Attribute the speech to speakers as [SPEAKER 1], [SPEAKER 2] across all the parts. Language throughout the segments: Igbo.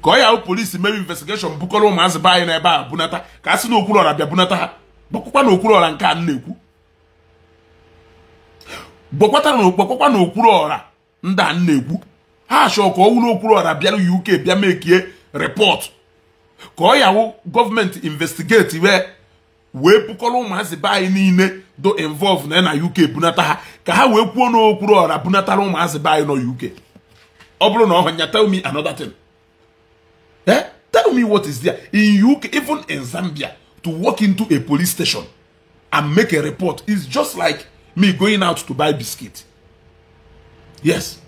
[SPEAKER 1] Ka ọ ya hụ polisi mere investigation bukọrọ ụmụazị be anyị n'ebe a bunata ka a sị na Okwuluọra bịa bunata ha. Gbakwakwa na Okwuluọra nke a na-ekwu. Gbakwakwa na Okwuluọra ndị a na-ekwu. Ha chọọ ka ọ wụrụ Okwuluọra bịara UK bịa mekie report. Ka ọ ya hụ gọọmenti investigate wee bukọrọ ụmụazị be anyị niile do involve na UK bunata ha ka ha wee kwuo na Okwuluọra bunatara ụmụazị be anyị nọ UK. Ọ bụrụ na ọ hụ ya, tell me another thing. Eh? Tell me what is there. In UK, even in Zambia, to walk into a police station and make a report is just like me going out to buy biscuit. Yes.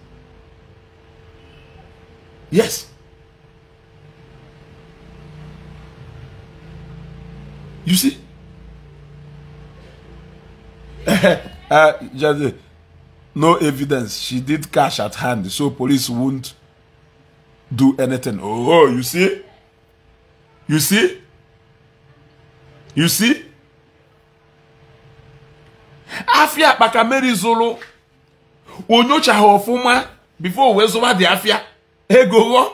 [SPEAKER 1] Yes. You see? Just, no evidence. She did cash at hand, so police won't do anything. Oh, you see? You see? You see? Afia Akpaka Mary zụrụ onyochaghị ọfụma before wee zụwa dị afia. Ego ghọ.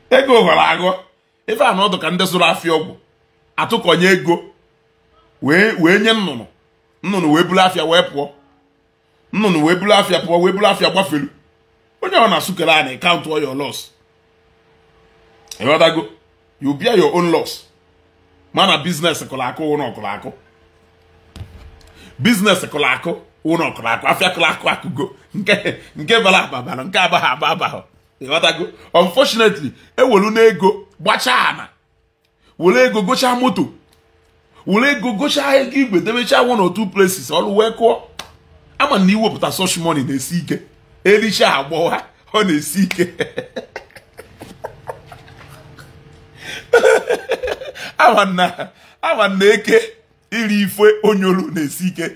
[SPEAKER 1] Ego ghọrọ aghọ. Ife a na ọdụ ka ndị zụrụ afia ọgwụ atụkọnye ego wee nye nnụnụ. Nnụnụ wee buru afia wee pụọ. Nnụnụ wee buru afia pụọ wee buru afia gbafelu. Onye ọ na-asụkere anyị count all your loss. Ịghọtago? You bear your own loss. Mana business kụrụ akụ ụnọ kụrụ akụ. Business kụrụ akụ ụnọ kụrụ akụ. Afia kụrụ akụ akụgo. Nke bara aba bara nke abaghị aba abaghị. Ịghọtago? Unfortunately, ewelu n'ego gbachaa ana. Were ego gochaa moto. Were ego gochaa ego igwe debechaa one or two places ọrụ wee kụọ. Ama na iwepụta such money na-esi ike. Elisha agbọ ha ọ na-esi ike. Ama na eke iri ife onyolu na-esi ike.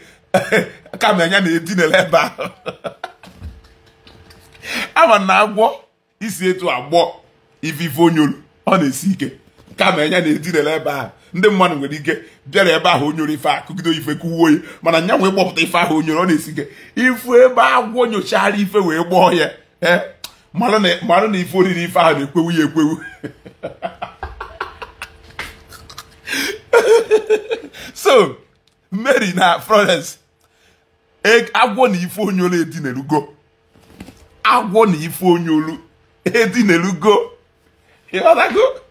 [SPEAKER 1] Kama anya na-edinere ebe ahụ. Ama na agwọ isi etu agbọ ife ife onyolu ọ na-esi ike. Kama anya na-edinere ebe ahụ. Ndị mmadụ nwere ike bịara ebe ahụ onyoro ife akụgido ife kuwo ya mana nya wee gbọpụta ife ahụ onyoro ọ na-esi ike. Ife ebe agwọ nyochara ife wee gbọọ ya mara na ife oriri ife ahụ na-ekwewu ya ekwewu. So Mary na Florence, agwọ na ife onyoro edinelugo. Agwọ na ife onyoro edinelugo. Ịghọtago?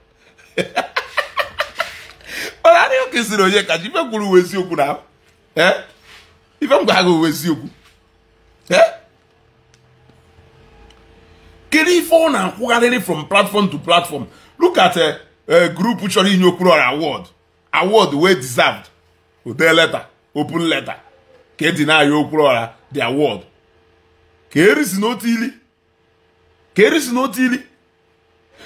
[SPEAKER 1] Mana anyị kesịrị onye kacha ife kwuru uwe eziokwu na ife m gwa gị uwe eziokwu. Kedu ife ọ na-akwụgharịrị from platform to platform? Look at a group chọrọ inye Okwuluọra award. Award wey deserved. Ode letter, open letter. Ka e deny Okwuluọra the award. Ka erisi n'otu ili. Ka erisi n'otu ili.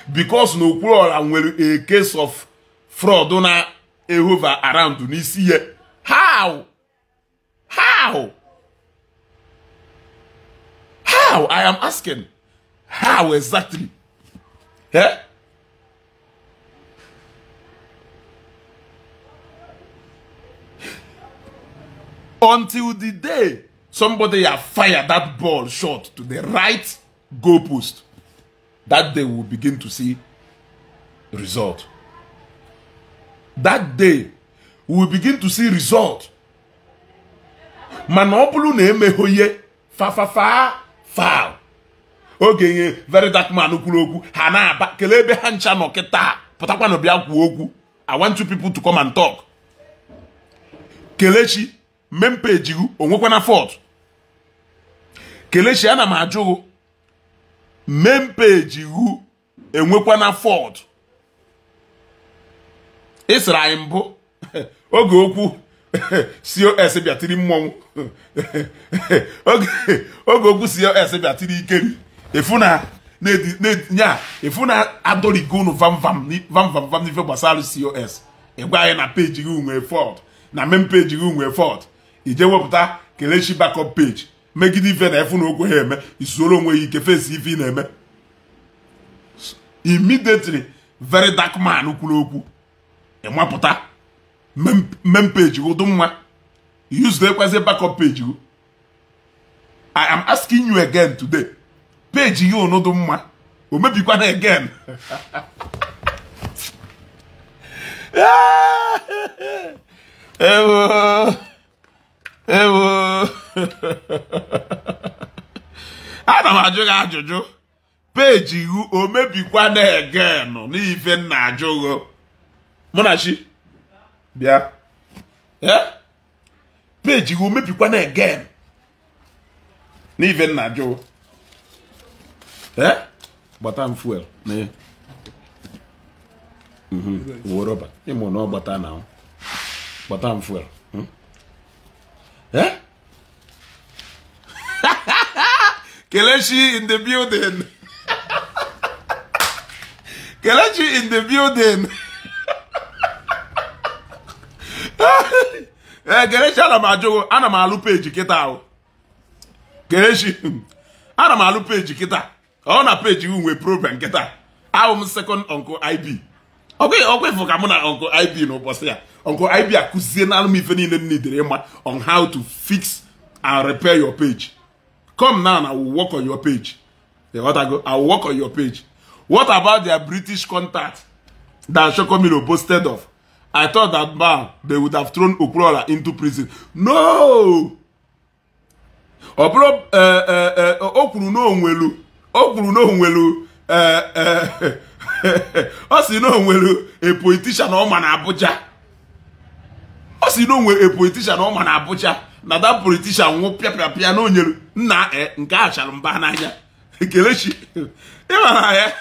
[SPEAKER 1] Because na Okwuluọra nwere a case of fraud na hover around n'isi ya. How? How? How? I am asking. How exactly? Eh? Until the day somebody have fired that ball short to the right goalpost, that day we'll begin to see result. That day we will begin to see result. Mana ọ bụrụ na emeghe fa fa fa foul. Oge very dark man kwuru okwu ha na-aba kelee ebe ha ncha nọ kịta pụtakwa na bịa kwuo okwu. I want you people to come and talk. Kelechi main page gị onwekwana fault. Kelechi ana m ajụ gị main page gị enwekwana fault. Ị sịrị anyị mbụ oge okwu COS bịatiri mmọnwụ oge okwu COS bịatiri ikeri efu na nya efu na adọrigo unu vam vam vam vam n'ife gbasara COS. Ịgwa anyị na page gị nwee fault na main page gị nwee fault. Ije wepụta Kelechi backup page megide ife na efu na okwu ha eme isoro onwe ya ike face ife ị na-eme. Immediately very dark man kwuru okwu ịmapụta main page gị mma use the ekwazi backup page gị. I am asking you again today. Page gị ọnọdụ mma O mebikwana again. Ewo. Ewo. Ana m ajụ gị ajụjụ. Peji gị o mebikwana again n'ife nna ajụ gị. Munachi bịa. Peji gị o mebikwana again n'ife nna ajụ. Gbata m fuel na ya. Uwe rọba. Ịmụ na ọ gbata na ahụ. Gbata m fuel. Kelechi in the building. Kelechi in the building. Kelechi ana m ajụ ana m alụ peji kịta ahụ. Kelechi ana m alụ peji kịta. Ọ na peji nwe problem kịta. Ahụ m second Uncle IB. Ọkwa ifo ka mụ na Uncle IB n'ụbọchị ya. Uncle IB akụzie na alụm ife niile m nidere ịma on how to fix and repair your page. Come now and I will work on your page. I will work on your page. What about their British contact that Shokomiro boasted of? I thought that man, they would have thrown Okwuluora into prison. No! O kwuru na onwelu. O kwuru na onwelu. O si na onwelu a politician ọ ma na Abuja. O si na onwe a politician ọ ma na Abuja. Na that politician nwụ pịa pịa pịa na onyelu nna nke a chara mba n'anya. Kelechi ịmara ya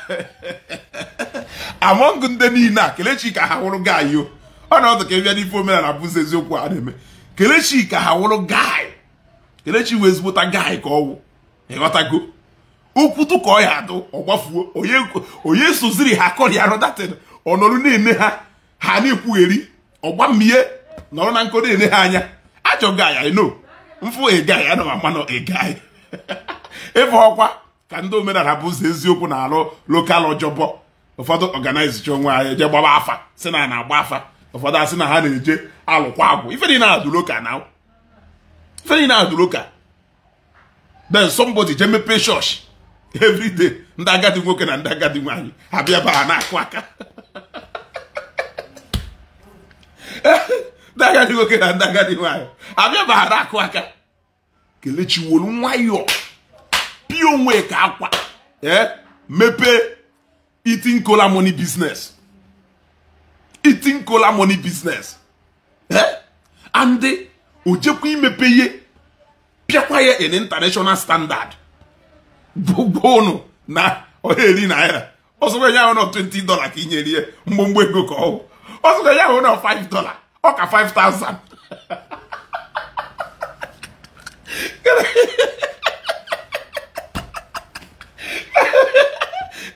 [SPEAKER 1] among ndị niile a Kelechi ka ha wụrụ guy yo. Ọ na ọdụ ka ịbịa n'ife omenala bụzi eziokwu a na-eme. Kelechi ka ha wụrụ guy. Kelechi wee ezigbote guy ka ọwụ. Ịghọtago okwu tụ ka ọ ya adụ ọgbafuo onye soziri ha kọrịa rọdatin ọ nọrọ na-ene ha ha na-ekwugheri ọgba mmie nọrọ na nkọ na-ene ha anya. Ajọ guy I know. Mfu a guy ana m ama nọ a guy. Ịfụ ọkwa ka ndị omenala bụzi eziokwu na-alụ lokal ọjọbọ. Ụfọdụ ọganaizi chi onwe ha eje gbaba afa si na na-agba afa. Ụfọdụ asị na ha na-eje alụkwa agwụ. Ife niile adụ loka na ife niile adụ loka. Then somebody je mepee church every day. Ndị agadi nwoke na ndị agadi nwaanyị abịa ba ha na-akụ aka. Ndị agadi nwoke na ndị agadi nwaanyị abịa ba ha na-akụ aka. Kelechi wolu nwayọọ pịa onwe ka akwa mepee eating cola money business. Eating cola money business. And ojekwa imepe ihe pịakwa ya in international standard. Gbogbo na ohere naira. Ọsọkwa ya ahụ $20 ka inyere ya mgbomgbo ego ka ọ. Ọsọkwa ya ahụ $5 ọ ka 5,000.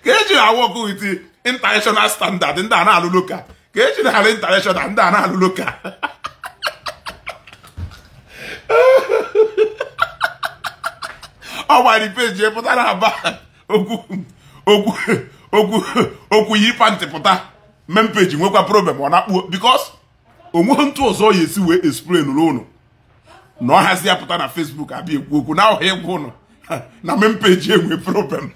[SPEAKER 1] Ka eji na-awọkụ with international standard ndị a na-alụ local. Ka eji na-alụ international ndị a na-alụ local. Ọ gbara peji pụta na aba okwu yi pantị pụta mem peji nwekwa problem ọ na-akpụ because onweghị ntụ ọzọ ya esi wee explain ụlọ na ọ hazi ya pụta na Facebook abịa ekwu okwu na ọha egwu ụnụ na mem peji enwe problem.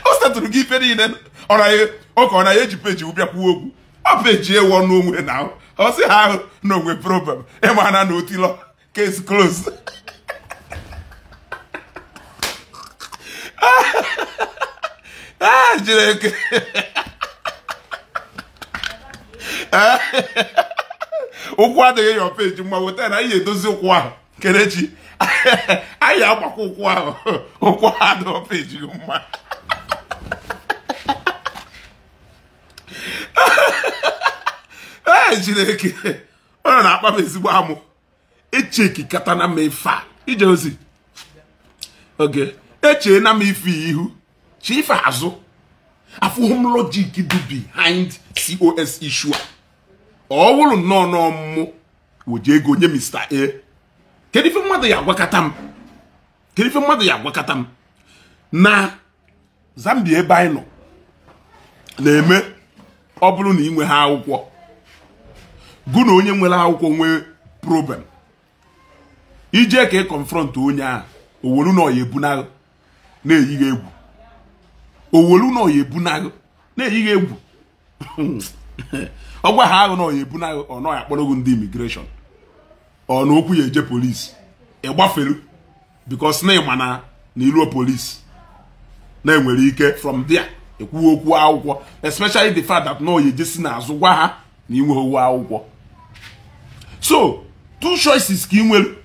[SPEAKER 1] O setụrụ gị ife niile ọ ka ọ na ya eji peji bịa kwuo okwu. Ọ peji ewu ọnụ onwe na ọ sị ha ahụ na onwe problem ịma na na otilo case close. Chineke. Ụkwụ adịghị ya peji mma weta na anyị edozi ụkwụ ahụ. Kelechi anyị agbakọ ụkwụ ahụ. Ụkwụ adịghị peji mma. Chineke ọ na-akpa m ezigbo amụ. Echeki kata na m ife a ije ozi. Oge echee na m ife ihu chi ife azụ. Afụhụ m logic do behind COS issue. Ọ wụrụ nnọọ n'ọmụmụ weje ego nye Mr. A. Kedu ife mmadụ ya agwakọta m? Kedu ife mmadụ ya agwakọta m? Na Zambia ebe anyị nọ na-eme ọ bụrụ na ị nwe ha akwụkwọ gụ na onye nwere akwụkwọ nwee problem ije ka ị confront onye ahụ owolu na ọya ebunahụ na-eyighị egwu. Owolu na oya ebu na na-eyighị egwu. Ọ gwa ha ahụ na oya ebu na ọ nọ ya kpọrọ gị ndị immigration. Ọ na okwu ya eje police. Ị gbafelu because na ịma na iluo police na enwere ike from there ekwuwe okwu akwụkwọ, especially the fact that na oya ejesi n'azụ gwa ha na inwe owu akwụkwọ. So two choices ka ị nwere.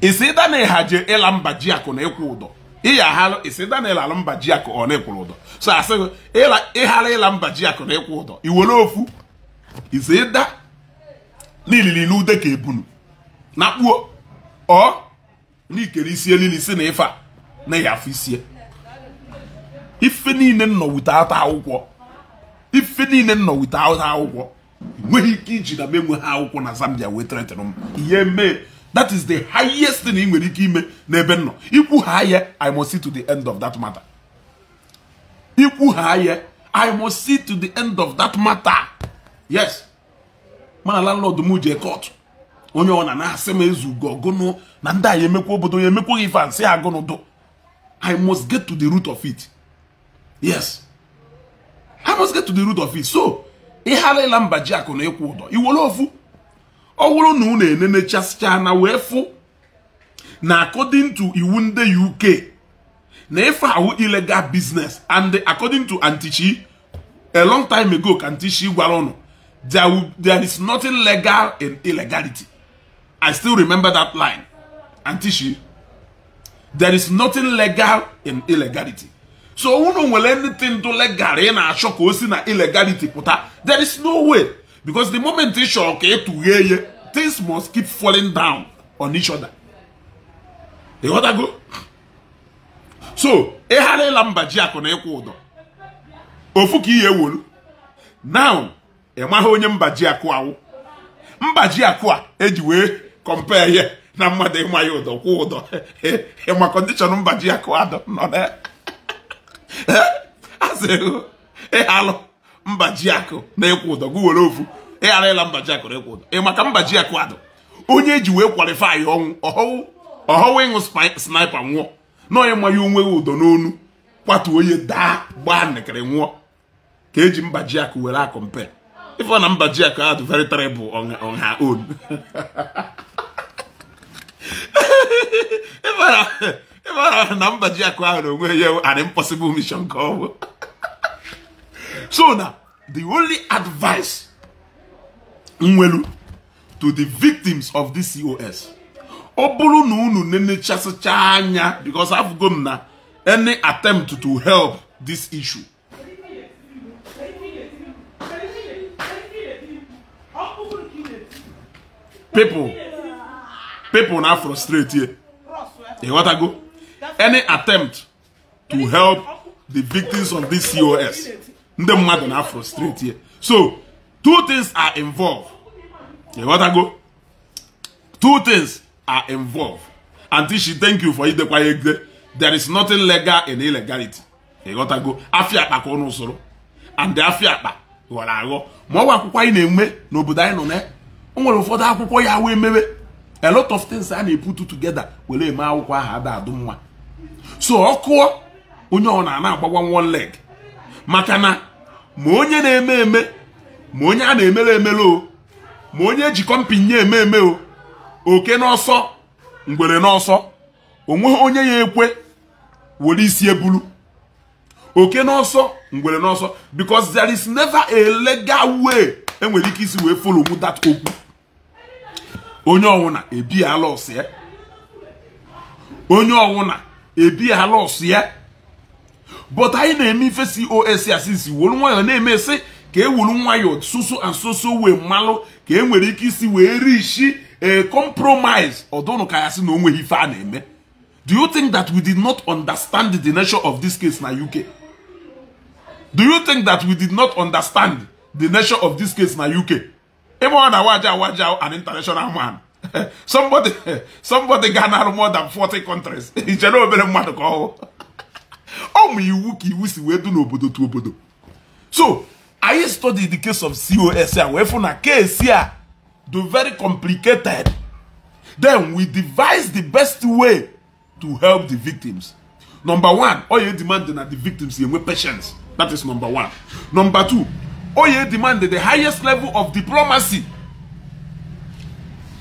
[SPEAKER 1] Isi ịda na ịhaje ịla mba ji akụ na ịkwụ ụdọ. Isi ịda na ịla mba ji akụ ọ na ịkwụrụ ụdọ. So asị ịghara ịla mba ji akụ na ịkwụ ụdọ. I were ofu. Isi ịda n'ilili n'ude ka ebunu. Na kpuo ọ n'ikere isi elili si na ife a na ya afọ isie. Ife niile nọ without akwụkwọ. Ife niile nọ without akwụkwọ. Enweghị ike iji na m enweghị akwụkwọ na Zambia wee threaten m. Ihe mee. That is the highest thing ị nwere ike ime n'ebe nọ. Ikwu ha ya, I must see to the end of that matter. Ikwu ha ya, I must see to the end of that matter. Yes. Mana landlord m je court. Onye ọ na na-asị m ezugo ọgụnụ na ndị anyị emekwa obodo ya emekwa ife nsị agụnụ. I must get to the root of it. Yes. I must get to the root of it. So, ịghara ịla mba ji akụ na ịkwụ ụdọ. Iwere ofu. Ọ bụrụ na unu enenechasịcha na wee fụ na according to iwu ndị UK na ife ahụ illegal business, and according to Antichi a long time ago ka Antichi gwara unu there is nothing legal in illegality. I still remember that line. Antichi, there is nothing legal in illegality. So unu nwere anything to legal ị na-achọ ka o si na illegality pụta, there is no way. Because the moment it's okay to hear, things must keep falling down on each other. You want to go? So, ehale mba ji akụ na ịkwụ ụdọ. Ofu ka ihe wolu. Now, emaghị onye mba ji akụ awụ. Mba ji akụ a eji wee compare here na mmadụ ịma ya ụdọ kwụ ụdọ. Ịma condition mba ji akụ adọ nọ na. Asị ịhalụ mba ji akụ na ịkwụ ụdọ gụ were ofu. Ịghara ịla mba ji akụ na ịkwụ ụdọ. Ị maka mba ji akụ adọ. Onye eji wee qualify ọnwụ ọhọwụ ịṅụ sniper nwụọ. Na onye ma ya onwe ụdọ n'onu kwatuo onye daa gbaa nnekere nwụọ. Ka eji mba ji akụ were akọmpe. Ife na mba ji akụ adụ very terrible on her own. Ife na mba ji akụ ahụ na onwe ya an impossible mission ka ọ bụ. So now, the only advice nwelu to the victims of this COS, ọ bụrụ na unu nenechasịcha anya, because I've gone na any attempt to help this issue, people now frustrate here. You want to go? Any attempt to help the victims of this COS, ndị mmadụ na frustrate here. So two things are involved. You want to go? Two things are involved. Auntie, thank you for it. There is nothing legal in illegality. You got to go. Afia akpa ka onu soro. And the afia akpa ghọrọ aghọ. Ma ọ bụ akwụkwọ anyị na-enwe n'obodo anyị nọ na o nwere ụfọdụ akwụkwọ ya wee mewe. A lot of things a na-eputu together were eme akwụkwọ ahụ ada adụ nwa. So ọ kụọ onye ọ na-ana agbawa one leg. Maka na ma onye na-eme eme, ma onye a na-emere emere o, ma onye eji kọmpinye eme eme o, oke n'ọsọ, ngwere n'ọsọ, onwe onye ya ekwe were isi ebulu. Oke n'ọsọ, ngwere n'ọsọ, because there is never a legal way enwere ike isi wee follow mu that okwu. Onye ọwụna ebi ala ọsọ ya. Onye ọwụna ebi ala ọsọ ya. But anyị na-eme ife COS asisi wolu nwayọ na-eme sị ka e wuru nwayọ soso and soso wee mmalụ ka e nwere ike isi wee rishi a compromise. Ọdụnụ ka ya sị na o nweghị ife a na-eme. Do you think that we did not understand the nature of this case na UK? Do you think that we did not understand the nature of this case na UK? Ebe ọ na waja waja an international man. Somebody garnered more than 40 countries. Ichere obere mmadụ ka ọ hụ. Ọ mụ iwu ka iwu si wee du n'obodo to obodo. So, I studied the case of COS a wee fụ na case a do very complicated. Then we devised the best way to help the victims. Number one, ọ ya demand na the victims enwe patience. That is number one. Number two, ọ ya demand the highest level of diplomacy.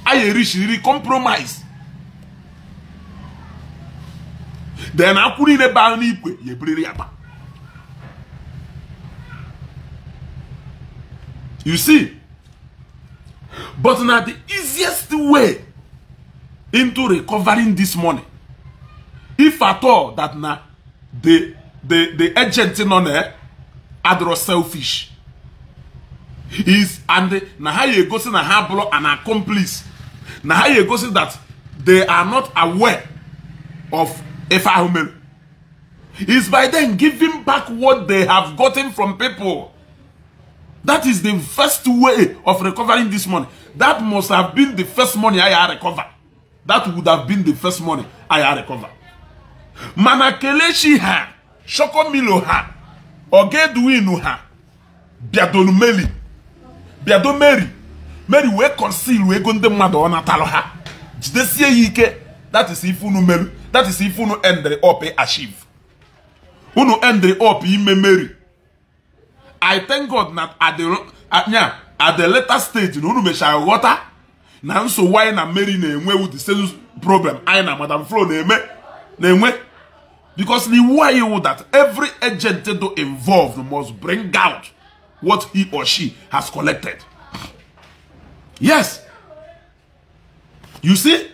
[SPEAKER 1] Anyị erishiriri compromise. Then akwụ niile baa n'ikwe ya ebiriri akpa. You see? But now the easiest way into recovering this money, if at all that now the agent on there adro selfish is, and na how you go see na ha blo an accomplice, na how you go see that they are not aware of Efahumelu, is by then giving back what they have gotten from people. That is the first way of recovering this money. That must have been the first money I recover. That would have been the first money I recover. Mana Kelechi ha, Shokomilo ha, Ogedwinu ha, Biadolumeli, Biado Mary, Mary we conceal we go ndị mmadụ ọ natalo ha. Jidesie ya ike. That is if unu melu. That is if unu end up achieve. Unu end up ime Mary. I thank God that at the later stage, unu mechara ghọta na nsogbu anyị na Mary na-enwe the same problem anyị na Madam Flo na-enwe. Because the way you that every agent do involved must bring out what he or she has collected. Yes. You see?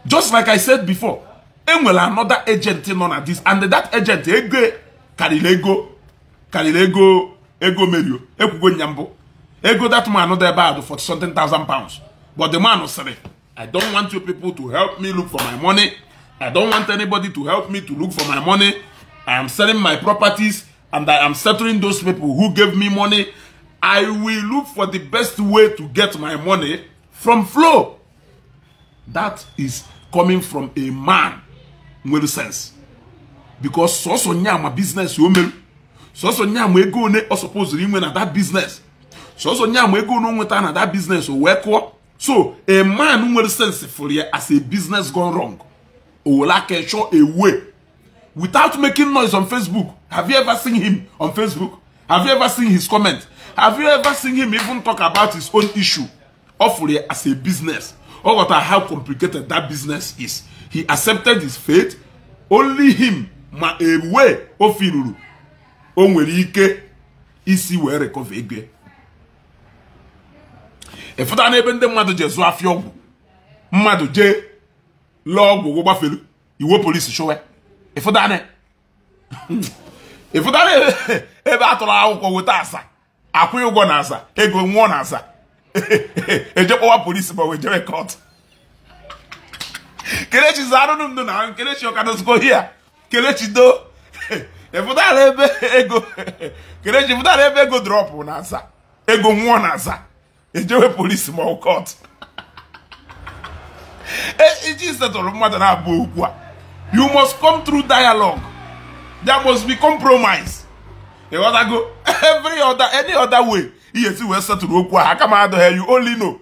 [SPEAKER 1] Just like I said before, enwere another agent nọ na this, and that agent ego karịrị ego Mary ekwugo nyambo. Ego that man nọ ebe a 40-something thousand pounds. But the man said, I don't want you people to help me look for my money. I don't want anybody to help me to look for my money. I am selling my properties and I am settling those people who gave me money. I will look for the best way to get my money from Flo. That is coming from a man with sense. Because so nyama business yo melu. So nyama ego ne o suppose inwe na that business. So nyama ego no nweta na that business o we ko. So a man with sense for here as a business gone wrong. O like show a way without making noise on Facebook. Have you ever seen him on Facebook? Have you ever seen his comment? Have you ever seen him even talk about his own issue? Hopefully as a business. Or what how complicated that business is. He accepted his fate. Only him ma a way ofiruru. O nwere ike isi wee recover ego. Efuta na ebe ndị mmadụ je zụ afịa ọgwụ. Mmadụ je lụọ ọgwụ gbafelu iwe polisi chụwe. Efuta na ebe atụrụ akwụkwọ weta asa. Akwụ ụgwọ na asa, ego nwụọ na asa. Eje kpọwa polisi ma wee jere court. Kelechi zarụnụ m na Kelechi ọkadoziko hia. Kelechi do. Efutara ebe ego Kelechi futara ebe ego drop na asa. Ego nwụọ na asa. Ejewe polisi ma ọ court. Iji setụrụ mmadụ na-abụ okwu a. You must come through dialogue. There must be compromise. Go every other any other way. Ihe wee setụrụ okwu a aka m adọghị you only know.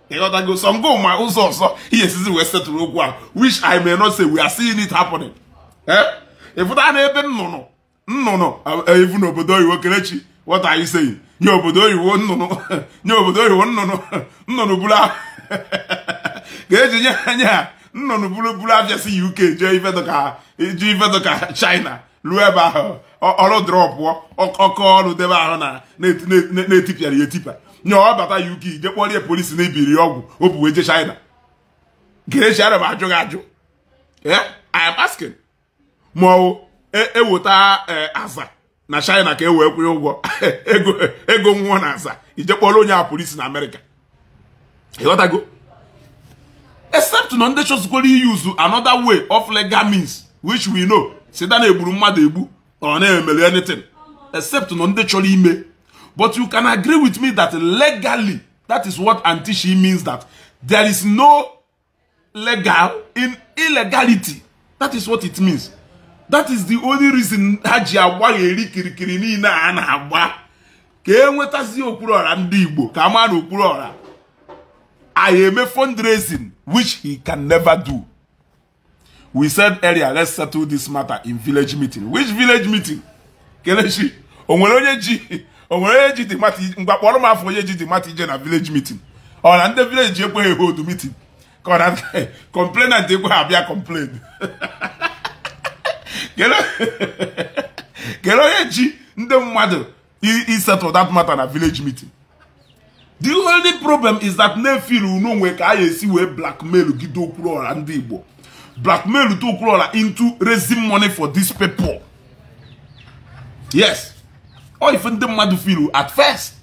[SPEAKER 1] Go some go ma ụzọ ọzọ ihe sizi wee setụrụ okwu a which I may not say we are seeing it happening. Eh? Ịfụta na ebe nnụnụ nnụnụ evu n'obodo oyibo Kelechi, what are you saying? Nye obodo oyibo nnụnụ nye obodo oyibo nnụnụ nnụnụ buru ka eji nye anya nnụnụ buru buru abịa si UK jee ife dịka China ruo ebe ahụ ọrụ drọpụọ ọkọ ọrụ debe ahụ na na-etipịara ya etipa nye ọ bata UK je kpọrọ ya polisi na ibiri ọgwụ o bu wee je China. Kelechi ana m ajụ gị ajụ. I am asking. Ma ọ eweta aza na China ka e wee kwụọ ụgwọ ego nwụọ na aza ije kpọrọ onye a polisi na Amerịka. Ịghọtago? Except na ndị chọzikwara use another way of legal means which we know. Sita na egburu mmadụ egbu ọ na-emere anything except na ndị chọrọ ime. But you can agree with me that legally that is what anti-she means, that there is no legal in illegality. That is what it means. That is the only reason ha ji agbagheri kirikiri niile a na-agba ka e nwetazi Okwuluora ndị Igbo ka ama na Okwuluora I eme fundraising which he can never do. We said earlier, let's settle this matter in village meeting. Which village meeting? Kelechi, onwere onye ji the matter ngwa kpọrọ m afọ onye ji the matter ije na village meeting. Ọ na ndị village ekweghị hold meeting. Ka ọ na complainant ekweghị abịa complain. Kele onye ji ndị mmadụ i settle that matter na village meeting. The only problem is that na-efeel unu nwe ka a esi wee blackmail gide Okwuluora ndị Igbo. Blackmail to Okwuluora into raising money for these people. Yes. Or if ndị mmadụ feel at first.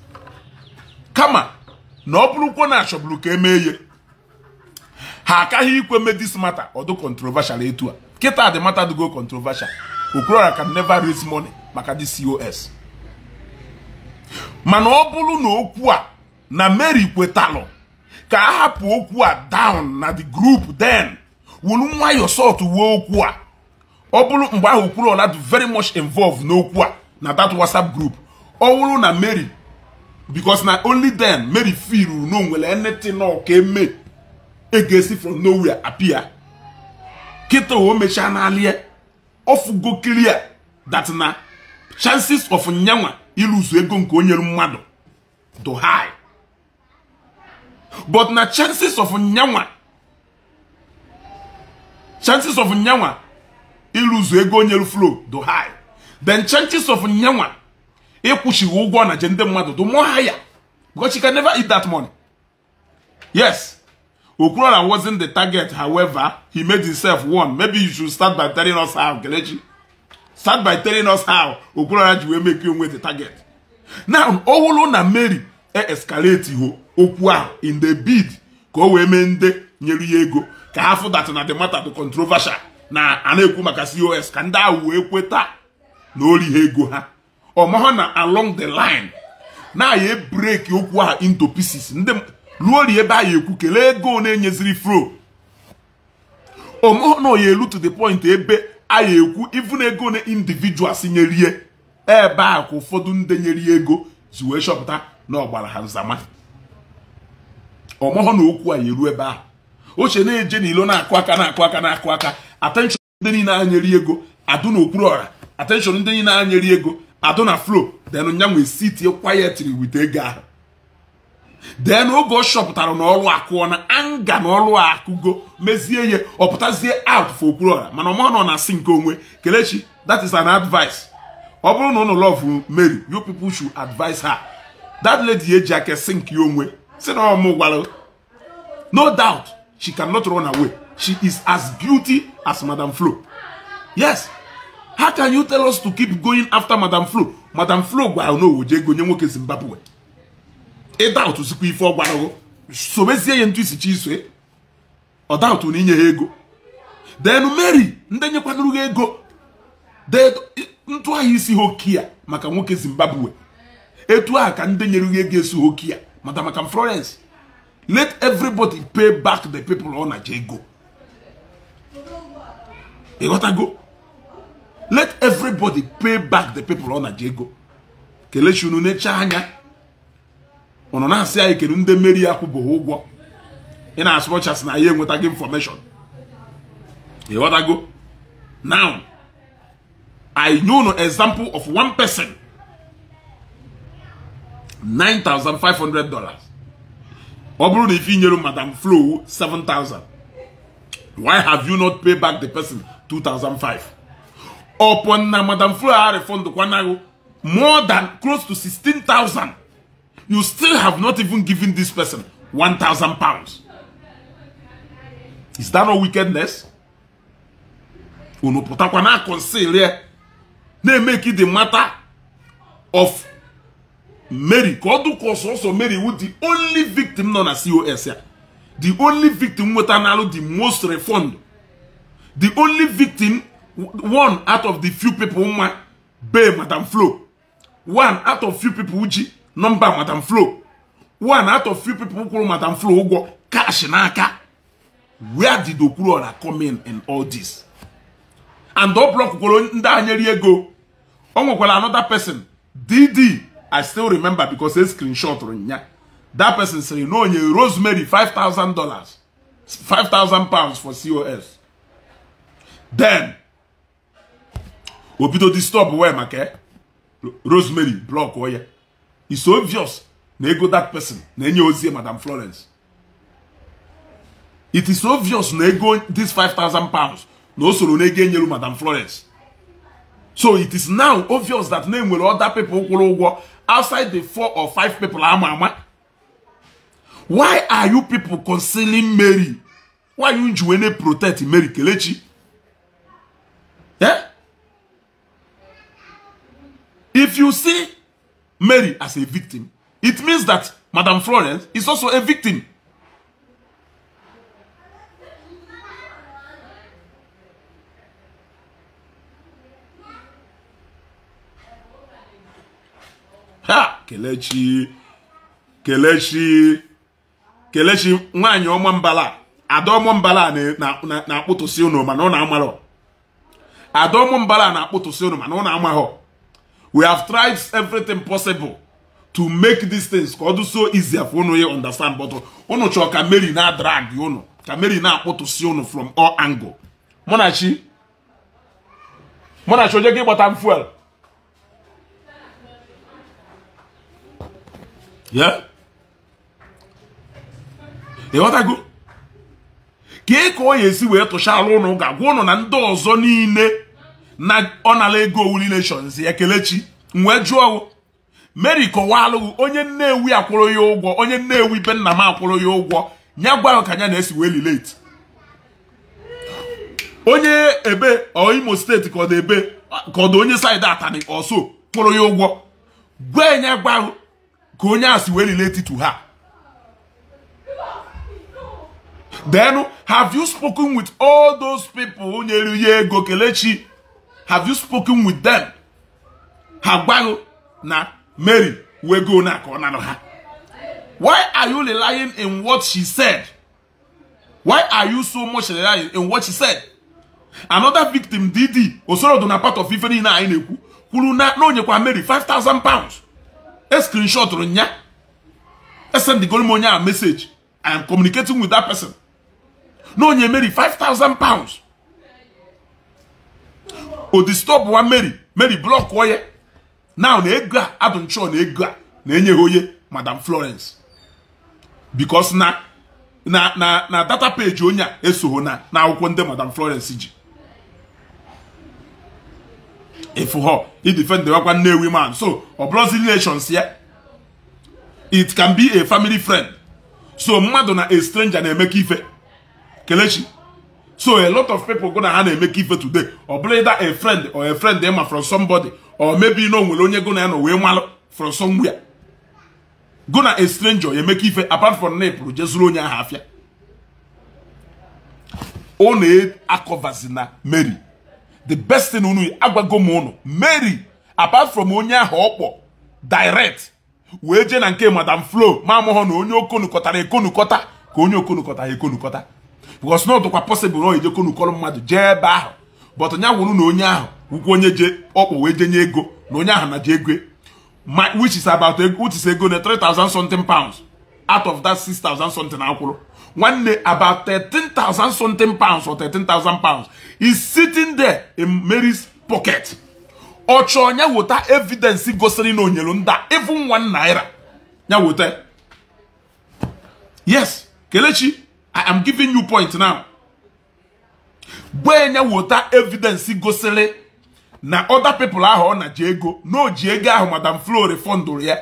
[SPEAKER 1] Kama na ọ bụrụkwa na achọbụrụ ka emee ihe. Ha akaghị ikwe me this matter ọdụ controversial etu a. Kịta the matter do go controversial. Okwuluora can never raise money maka this COS. Mana ọ bụrụ na okwu a na Mary kwetalụ ka a hapụ okwu a down na the group, then wolu nwayọ sort wuo okwu a. Ọ bụrụ mgbe ahụ Okwuluora dị very much involved n'okwu a na that WhatsApp group. Ọ bụrụ na Mary, because na only then Mary feel no nwere anything ọ ka eme egesi from nowhere appear. Kịta o mechaa n'alie ofugo clear that na chances of nyanwa iluzu ego nke onye mmadụ do high. But na chances of nyanwa iluzu ego onye flow do high. Then chances of nyanwa ịkwụchighị ụgwọ na je ndị mmadụ do more higher, because she can never eat that money. Yes, Okwuluora wasn't the target. However, he made himself one. Maybe you should start by telling us how, Kelechi. Start by telling us how Okwuluora ji wee make you with the target. Now, owolo na Mary escalate ho okwu ahụ in the bid ka o wee mee ndị nyere ya ego ka ha fụ that na the matter dị controversial na a na-ekwu maka COS ka ndị ahụ wee kweta na ori ha ego ha. Ọmahọ na along the line na ya break okwu ahụ into pieces. Ndị ruo ri ebe a ya ekwu kelee ego na-enyeziri fro. Ọmahọ na ya elu to the point ebe a ya ekwu even ego na individuals nyerie ebe a ka ụfọdụ ndị nyere ego ji wee chọpụta na ọ gbara ha nzama. Ọmahọ na okwu a ya eru ebe ahụ. Oche na-eje n'ilo na-akụ aka na-akụ aka na-akụ aka. Attention ndị niile a nyere ego adụ na Okwuluora. Attention ndị niile a nyere ego adụ na flow. Then nya nwe sit quietly with ego ahụ. Then oge ọ chọpụtara na ọrụ akụọ na anga na ọrụ akụgo mezie ya ọ pụtazie out for Okwuluora. Mana ọmahọ nọ na asị nke onwe. Kelechi, that is an advice. Ọ bụrụ na unu love Mary, you people should advise her. That lady eji aka sink ya onwe. Si na ọmụ gwara. No doubt, she cannot run away. She is as guilty as Madam Flo. Yes. How can you tell us to keep going after Madam Flo? Madam Flo gwara na oje ego nye nwoke Zimbabwe. Ị doubt sikwa ife ọ gwara go. Sobezie ya ntu isi chi iso. Ọ doubt na inye ha ego. Then Mary, ndị nyekwanụrụ gị ego. Ntụ ahụ isi hokia maka nwoke Zimbabwe. Etu ahụ ka ndị nyere gị ego esi hokia maka maka Florence. Let everybody pay back the people ọ na-aje ego. Ịghọtago? Let everybody pay back the people ọ na-aje ego. Kelechi unu necha anya. Unu na-asị anyị kedu ndị Mary akwụbụghị ụgwọ. Ị na-asụ ọchasị na ya enwetaghị information. Ịghọtago? Now, I know no example of one person. $9,500. Ọ bụrụ na ife inyere Madam Flo 7,000. Why have you not paid back the person 2,005? Upon na Madam Flo ha refund kwanago more than close to 16,000. You still have not even given this person 1,000 pounds. Is that not wickedness? Unu pụtakwa na conceal here. Na make it the matter of Mary. Ka ọ dụka ọsọsọ Mary wụ the only victim nọ na COS ya. The only victim nwetanalụ the most refund. The only victim, one out of the few people nwa be Madam Flo. One out of few people ji number Madam Flo. One out of few people kwụrụ Madam Flo ụgwọ cash n'aka. Where did Okwuluora come in all this? And ọ block kwuru ndị anyeri ego. O nwekwara another person, DD, I still remember because a screenshot nya. That person sịrị na onye Rosemary $5,000, £5,000 for COS. Then obido disturb wee maka Rosemary block ya. It's obvious na ego that person na-enye ozi Madam Florence. It is obvious na ego this £5,000 na o soro na ego enyeru Madam Florence. So it is now obvious that na enwere other people kwụrụ ụgwọ outside the 4 or 5 people ama ama. Why are you people concealing Mary? Why you njiwene protect Mary Kelechi? Yeah? If you see Mary as a victim, it means that Madam Florence is also a victim. Ha! Kelechi, Kelechi, Kelechi, nwaanyị ọma mbala, ada ọma mbala na-akpụtụsị unu mana ọ na-amarọ. Ada ọma mbala na-akpụtụsị unu mana ọ na-amaghọ. We have tried everything possible to make these things ka ọ dị so easier for unu to understand, but unu chọrọ ka Mary na drag unu, ka Mary na-akpụtụsị unu from all angle. Munachi, Munachi, oje gị gbata fuel. Yeah? Ịghọtago? Ka ka ọ ya-esi wee tụchala ụnụ ga-agwa ụnụ na ndị ọzọ niile na ọ nala ego relations ya Kelechi wee jụọ Mary kọwalụ onye Nnewi akwụrụ ya ụgwọ, onye Nnewi be nna m akwụrụ ya ụgwọ, nya gwa ka nya na-esi wee relate. Onye ebe ọ Imo steeti ka ọ dị ebe ka ọ dị onye side Atani ọsọ kwụrụ ya ụgwọ, gwa nya gwa ka onye a si wee relate to her. Then have you spoken with all those people who nyere ya ego Kelechi? Have you spoken with them? Ha gwa na Mary we go na ka ọ nara ha. Why are you relying in what she said? Why are you so much relying in what she said? Another victim, Didi Osoro na part of ife niile anyị na-ekwu, kwuru na onyekwa Mary £5,000. A screenshot nya. I send the Golimonia a message. I am communicating with that person. No onye Mary £5,000. O disturb one Mary. Mary block oye. Now na ego a adun cho na ego a na enye oye Madam Florence. Because na na na na data page onye a eso na na akwụkwọ ndị Madam Florence ji. If her, he defend the Nnewi man. So, or relations here. It can be a family friend. So, mmadụ a stranger na make ife. Kelechi. So, a lot of people gonna have make ife today. Or either a friend or a friend them from somebody. Or maybe no will only gonna know we from somewhere. Gonna a stranger you make ife apart from neighbor just onye half ya. One akovazina Mary. The best thing unu agwago m unu Mary apart from onye ahụ ọkpọ direct wee jee na nke Madam Flo ma amụghọ na onye okonukọtara ekonukọta ka onye okonukọta ekonukọta, because na ọdụkwa possible na eje konukọrọ mmadụ jee ebe ahụ, but nya wuru na onye ahụ wukwu onye je ọkpọ wee je nye ego na onye ahụ na je ego which is about which is ego na 3,000 something pounds out of that 6,000 something akwụrụ. One day, about 13,000 something pounds or 13,000 pounds is sitting there in Mary's pocket. Ocho nya wota evidence gosiri na onyelu nda even 1 naira. Nya wota. Yes, Kelechi, I am giving you point now. Gbe nya wota evidence gosiri na other people ahụ na ji ego, no ji ego ahụ Madam Flo refund ya.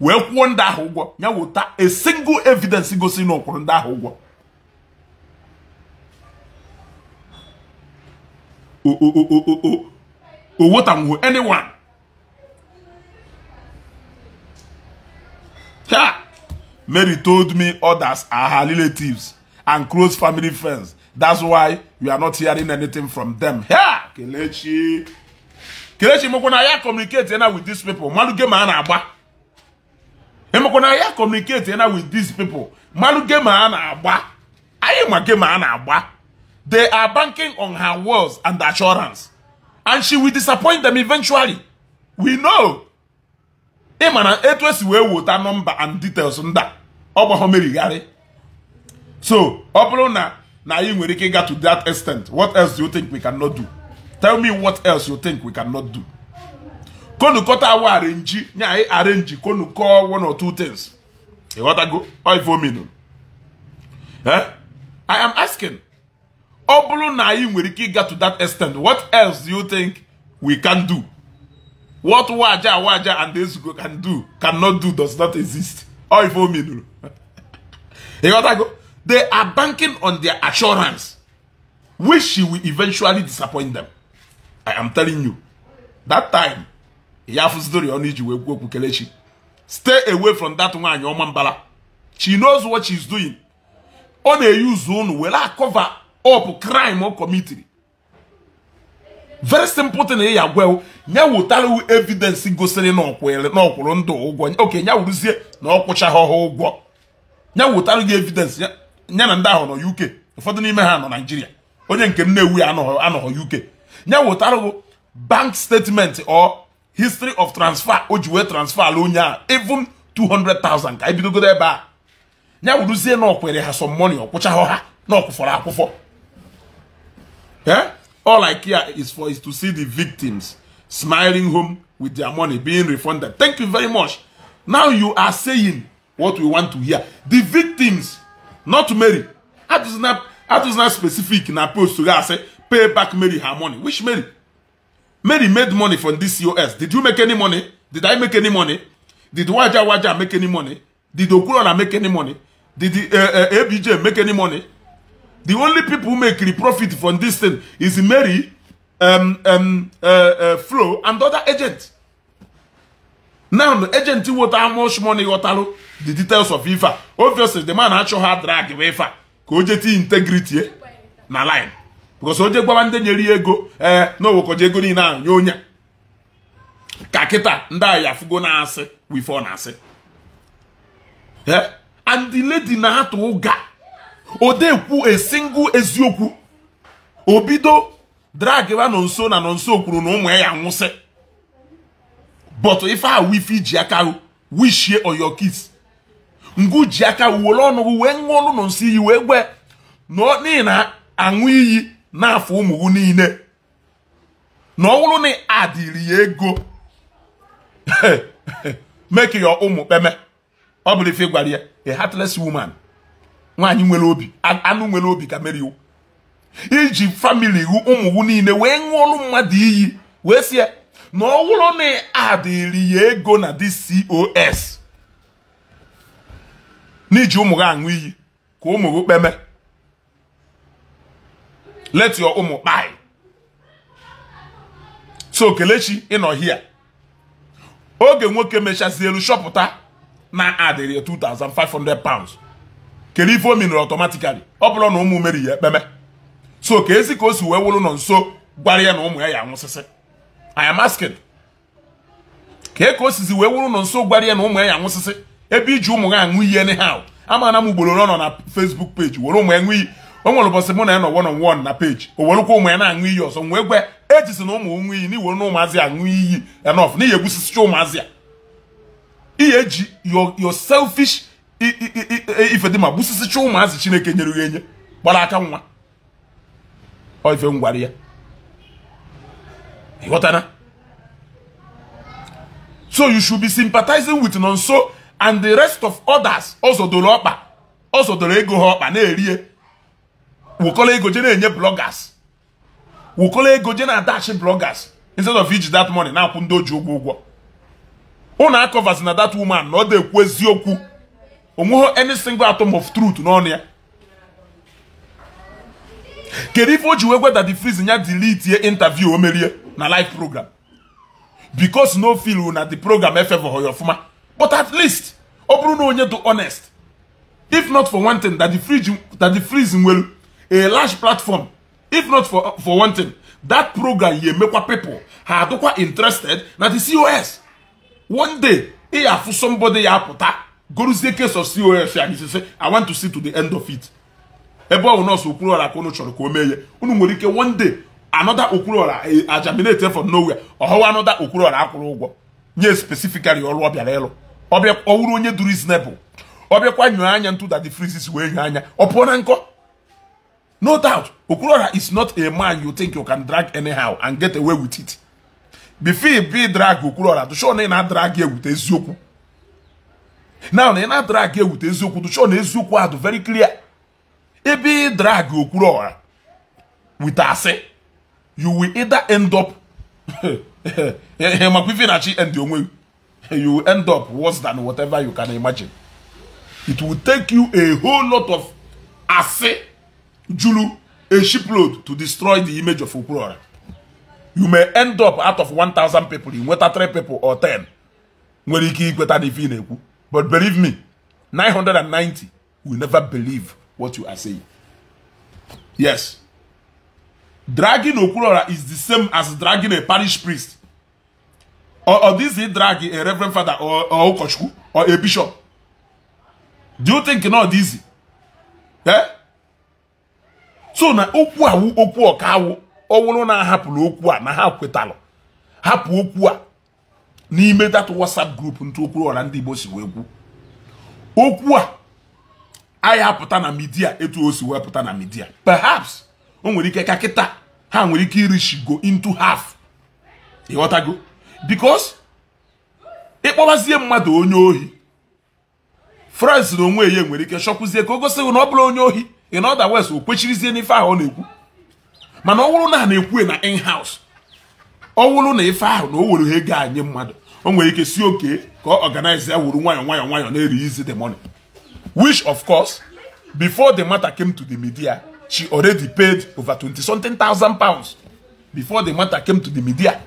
[SPEAKER 1] Wee kwụọ ndị ahụ ụgwọ, ya wota a single evidence gosi na ọkwụrụ ndị ahụ ụgwọ. O wotanwu anyone. Ha! Mary told me others are her relatives and close family friends. That's why we are not hearing anything from them. Ha! Kelechi. Kelechi mokona ya communicate na with these people. Malu game a na-agba. Emekwana ya communicate na with these people. Malu game a na-agba. Anyị ma game a na-agba. They are banking on her words and assurance. And she will disappoint them eventually. We know. Emana etu esi wee wota number and details nda. Ọ gbahọ Mary gharị. So, ọ bụrụ na na anyị nwere ike ịga to that extent, what else do you think we cannot do? Tell me what else you think we cannot do. Konukọta awa arrange nya anyị arrange konukọ one or two things. Ịghọtago? Ọ ife omenu. Eh? I am asking. Ọ bụrụ na anyị nwere ike ịga to that extent, what else do you think we can do? What Waja Waja and Ezugo can do, cannot do, does not exist. Ọ ife omenu. Ịghọtago? They are banking on their assurance, which she will eventually disappoint them. I am telling you. That time, ya fụzidori ọnụ iji wee kwuo okwu. Kelechi, stay away from that nwaanyị ọma mbala. She knows what she's doing. Ọ na-eyuzu unu were cover up crime ọ committed. Very simple thing ya gwa nya wụtara evidence gosiri na ọkwụrụ ndụ ụgwọ. Okay, nya wụrụzie na ọ kwụchaghị ha ụgwọ. Nya wụtara gị evidence ya na ndị ahụ nọ UK, ụfọdụ n'ime ha nọ Nigeria. Onye nke Nnewi anọghọ UK. Nya wụtara gị bank statement or history of transfer o ji wee transfer ala onye a, even 200,000 ka ebidogodo ebe a. Nya wụrụzie na ọkwere ha some money, ọ kwụchaghọ ha, na ọkwụfọrọ akwụfọ. Eh? All I care is for is to see the victims smiling home with their money being refunded. Thank you very much. Now you are saying what we want to hear. The victims, not Mary. That is not specific in a post to say pay back Mary her money. Which Mary? Mary made money from this COS. Did you make any money? Did I make any money? Did Waja Waja make any money? Did Okurona make any money? Did the ABJ make any money? The only people who make the profit from this thing is Mary, Flo, and other agents. Now, the agent what how much money got the details of IFA. Obviously, the man actually had drag IFA. Kojeti integrity na line. Because oje gwabande nyeri ego, no wokoje ego ni na nyonya. Kakita nda ya fugo na ase, we for na ase. Yeah? And the lady na hatu oga. Odekwu a single eziokwu. Obido drag wa nonso na nonso kwuru na ụmụ ya anwụsị. But if I wifi ji aka wish ye on your kids. Ngu ji aka wolo ọnụ wee ṅụọ ọnụ nonso iyi wee gwe na n'ihi na aṅụ iyi n'afọ ụmụ niile. Na ọ bụrụ na adịrị ya ego make your ụmụ kpeme. Ọ bụrụ ife gwara ya, a heartless woman. Nwaanyị nwere obi, anụ nwere obi ka Mary. Iji family ụmụ niile wee ṅụọlụ mmadụ iyi wee sị ya na ọ bụrụ na adịrị ya ego na this COS n'iji ụmụ gị aṅụ iyi ka ụmụ gị kpeme. Let your ụmụ kpai. So Kelechi ịnọ here. Oge nwoke mechazi elu shọpụta na adịrị ya £2,500. Kedu ife o minere automatically? Ọ bụrụ na ụmụ Mary ya ekpeme. So ka ezi ka o si wee wụrụ nọ nso gwara ya na ụmụ ya ya anwụsịsị. I am asking. Ka o sizi wee wụrụ nọ nso gwara ya na ụmụ ya ya anwụsịsị ebe iji ụmụ ya aṅụ iyi anyhow. Amana m ugboro nọ na Facebook page were ụmụ ya ṅụ iyi. O nwere ụbọchị mụ na ya nọ one on one na page. O werukwa ụmụ ya na-aṅụ iyi ọzọ wee gwe ejisi na ụmụ ṅụ iyi na iwere na ụmụazị aṅụ iyi enough na ihe egbusisicha ụmụazị a. Ihe eji your selfish ife dị ma gbusisicha ụmụazị Chineke nyere ya enye gbara aka nwa. Ọ ife ngwara ya. Ịghọtana? So you should be sympathizing with Nonso and the rest of others. Ọzọdoro ọkpa, ọzọdoro ego ha ọkpa na-erie. Wụkọrọ ego je na-enye bloggers. Wụkọrọ ego je na-adachi bloggers. Instead of iji that money na-akwụ ndị oji ụgwọ ụgwọ. Unu akọvazi na that woman na ọ dị-ekwu eziokwu. Onweghị any single atom of truth n'ọnụ ya. Kedu ife o ji wee gwa Daddy Freeze ya delete ye interview o merie na live program? Because no feel na the program efevọ ya ọfụma. But at least ọ bụrụ na onye dị honest. If not for one thing, Daddy Freeze nwere a large platform. If not for one thing, that program ye mekwa people ha adịkwa interested na the COS. One day, ị afụ somebody ya apụta goruzie case of COS ya say, I want to see to the end of it. Ebe ọ nọọsụ Okwuluora ka unu chọrọ ka o mee ya. Unu nwere ike one day another Okwuluora germinate from nowhere. Ọhọwa another Okwuluora akwụrụ ụgwọ nye specifically ọrụ ọ bịara ịlụ. Ọbịa ọwụrụ onye dị reasonable. Ọbịakwa nyoo anya ntụ Daddy Freeze wee nyoo anya ọ pụọ na nkọ. No doubt, Okwuluora is not a man you think you can drag anyhow and get away with it. Before you be drag Okwuluora, to show na ị na-drag ya with eziokwu. Now na ị na-drag ya with eziokwu, to show na eziokwu ahụ very clear. Ebe drag Okwuluora with asị, you will either end up you will end up worse than whatever you can imagine. It will take you a whole lot of asị julu, a shipload to destroy the image of Okwuluora. You may end up out of 1,000 people, you nweta 3 people or 10. Nwere ike ikweta n'ife ị na-ekwu. But believe me, 990 will never believe what you are saying. Yes. Dragging Okwuluora is the same as dragging a parish priest. Or this is dragging a reverend father or ụkọchukwu or a bishop. Do you think not easy? Eh? So na okwu awụ okwu ọka awụ ọwụrụ na ahapụrụ okwu a na ha kwetalụ hapụ okwu a n'ime that WhatsApp group ntụ Okwuluora ndị Igbo si wee kwu okwu a anyị apụta na media etu o si wee pụta na media. Perhaps o nwere ike ka kịta ha nwere ike irishi go into half. Ịghọtago? Because ịkpọbazie mmadụ onye ohi, France na onwe ya nwere ike chọkwuzie ka o gosi na ọ bụrụ onye ohi. In other words, o kwechirizie n'ife ahụ ọ na-ekwu. Mana ọ bụrụ na ha na-ekwu na in-house, ọ bụrụ na ife ahụ na o were ha ego anyị mmadụ, o nwere ike si oke ka ọ organize ya wuru nwayọ nwayọ nwayọ na-eri the money. Which of course, before the matter came to the media, she already paid over 20 something thousand pounds. Before the matter came to the media,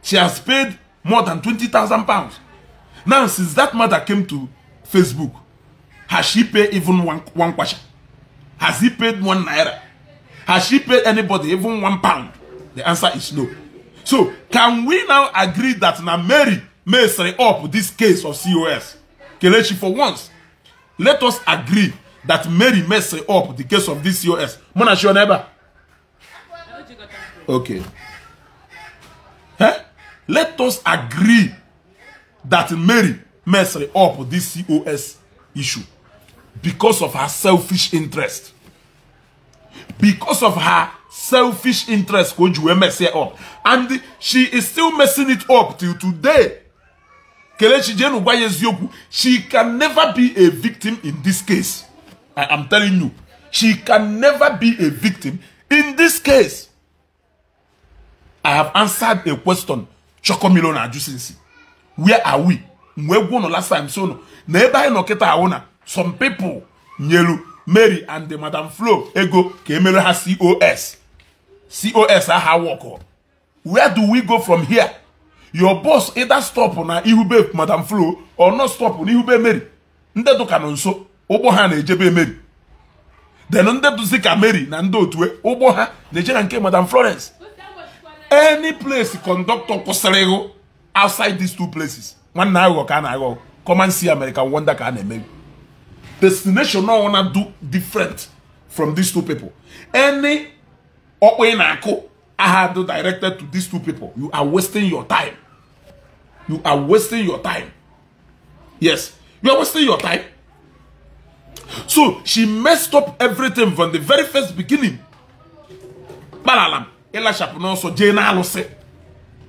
[SPEAKER 1] she has paid more than 20,000 pounds. Now, since that matter came to Facebook, has she paid even one kwacha? Has he paid 1 naira? Has she paid anybody even 1 pound? The answer is no. So, can we now agree that now Mary messed up this case of COS? Kelechi, for once, let us agree that Mary messed up the case of this COS. Mona Shoneba. Okay. Huh? Let us agree that Mary messed up this COS issue because of her selfish interest. Because of her selfish interest, could you mess it up? And she is still messing it up till today. Kelechi Jenu gwa eziokwu, she can never be a victim in this case. I am telling you, she can never be a victim in this case. I have answered a question. Chokomilo na ajusinsi. Where are we? We go no last time so no. Na ebe anyị nọ kịta ahụ na some people nyelu Mary and the Madam Flo ego ka emere ha COS. COS aha work. Where do we go from here? Your boss either stop na ihube Madam Flo or not stop na ihube Mary. Ndị dụka nọ nso ụgbọ ha na-ejebe Mary. Then ndị duzi ka Mary na ndị otu ụgbọ ha na-eje na nke Madam Florence. Any place conductor kwụsịrị ịhụ outside these two places, nwanne aghụghọ ka a na-aghọ. Come and see American Wonder ka a na-eme. Destination no wanna do different from these two people. Any ọkpọ ị na-akụ aha do directed to these two people, you are wasting your time. You are wasting your time. Yes, you are wasting your time. So she messed up everything from the very first beginning. Balalam, ịlachapụ n'ọsọ jee na-alụsị.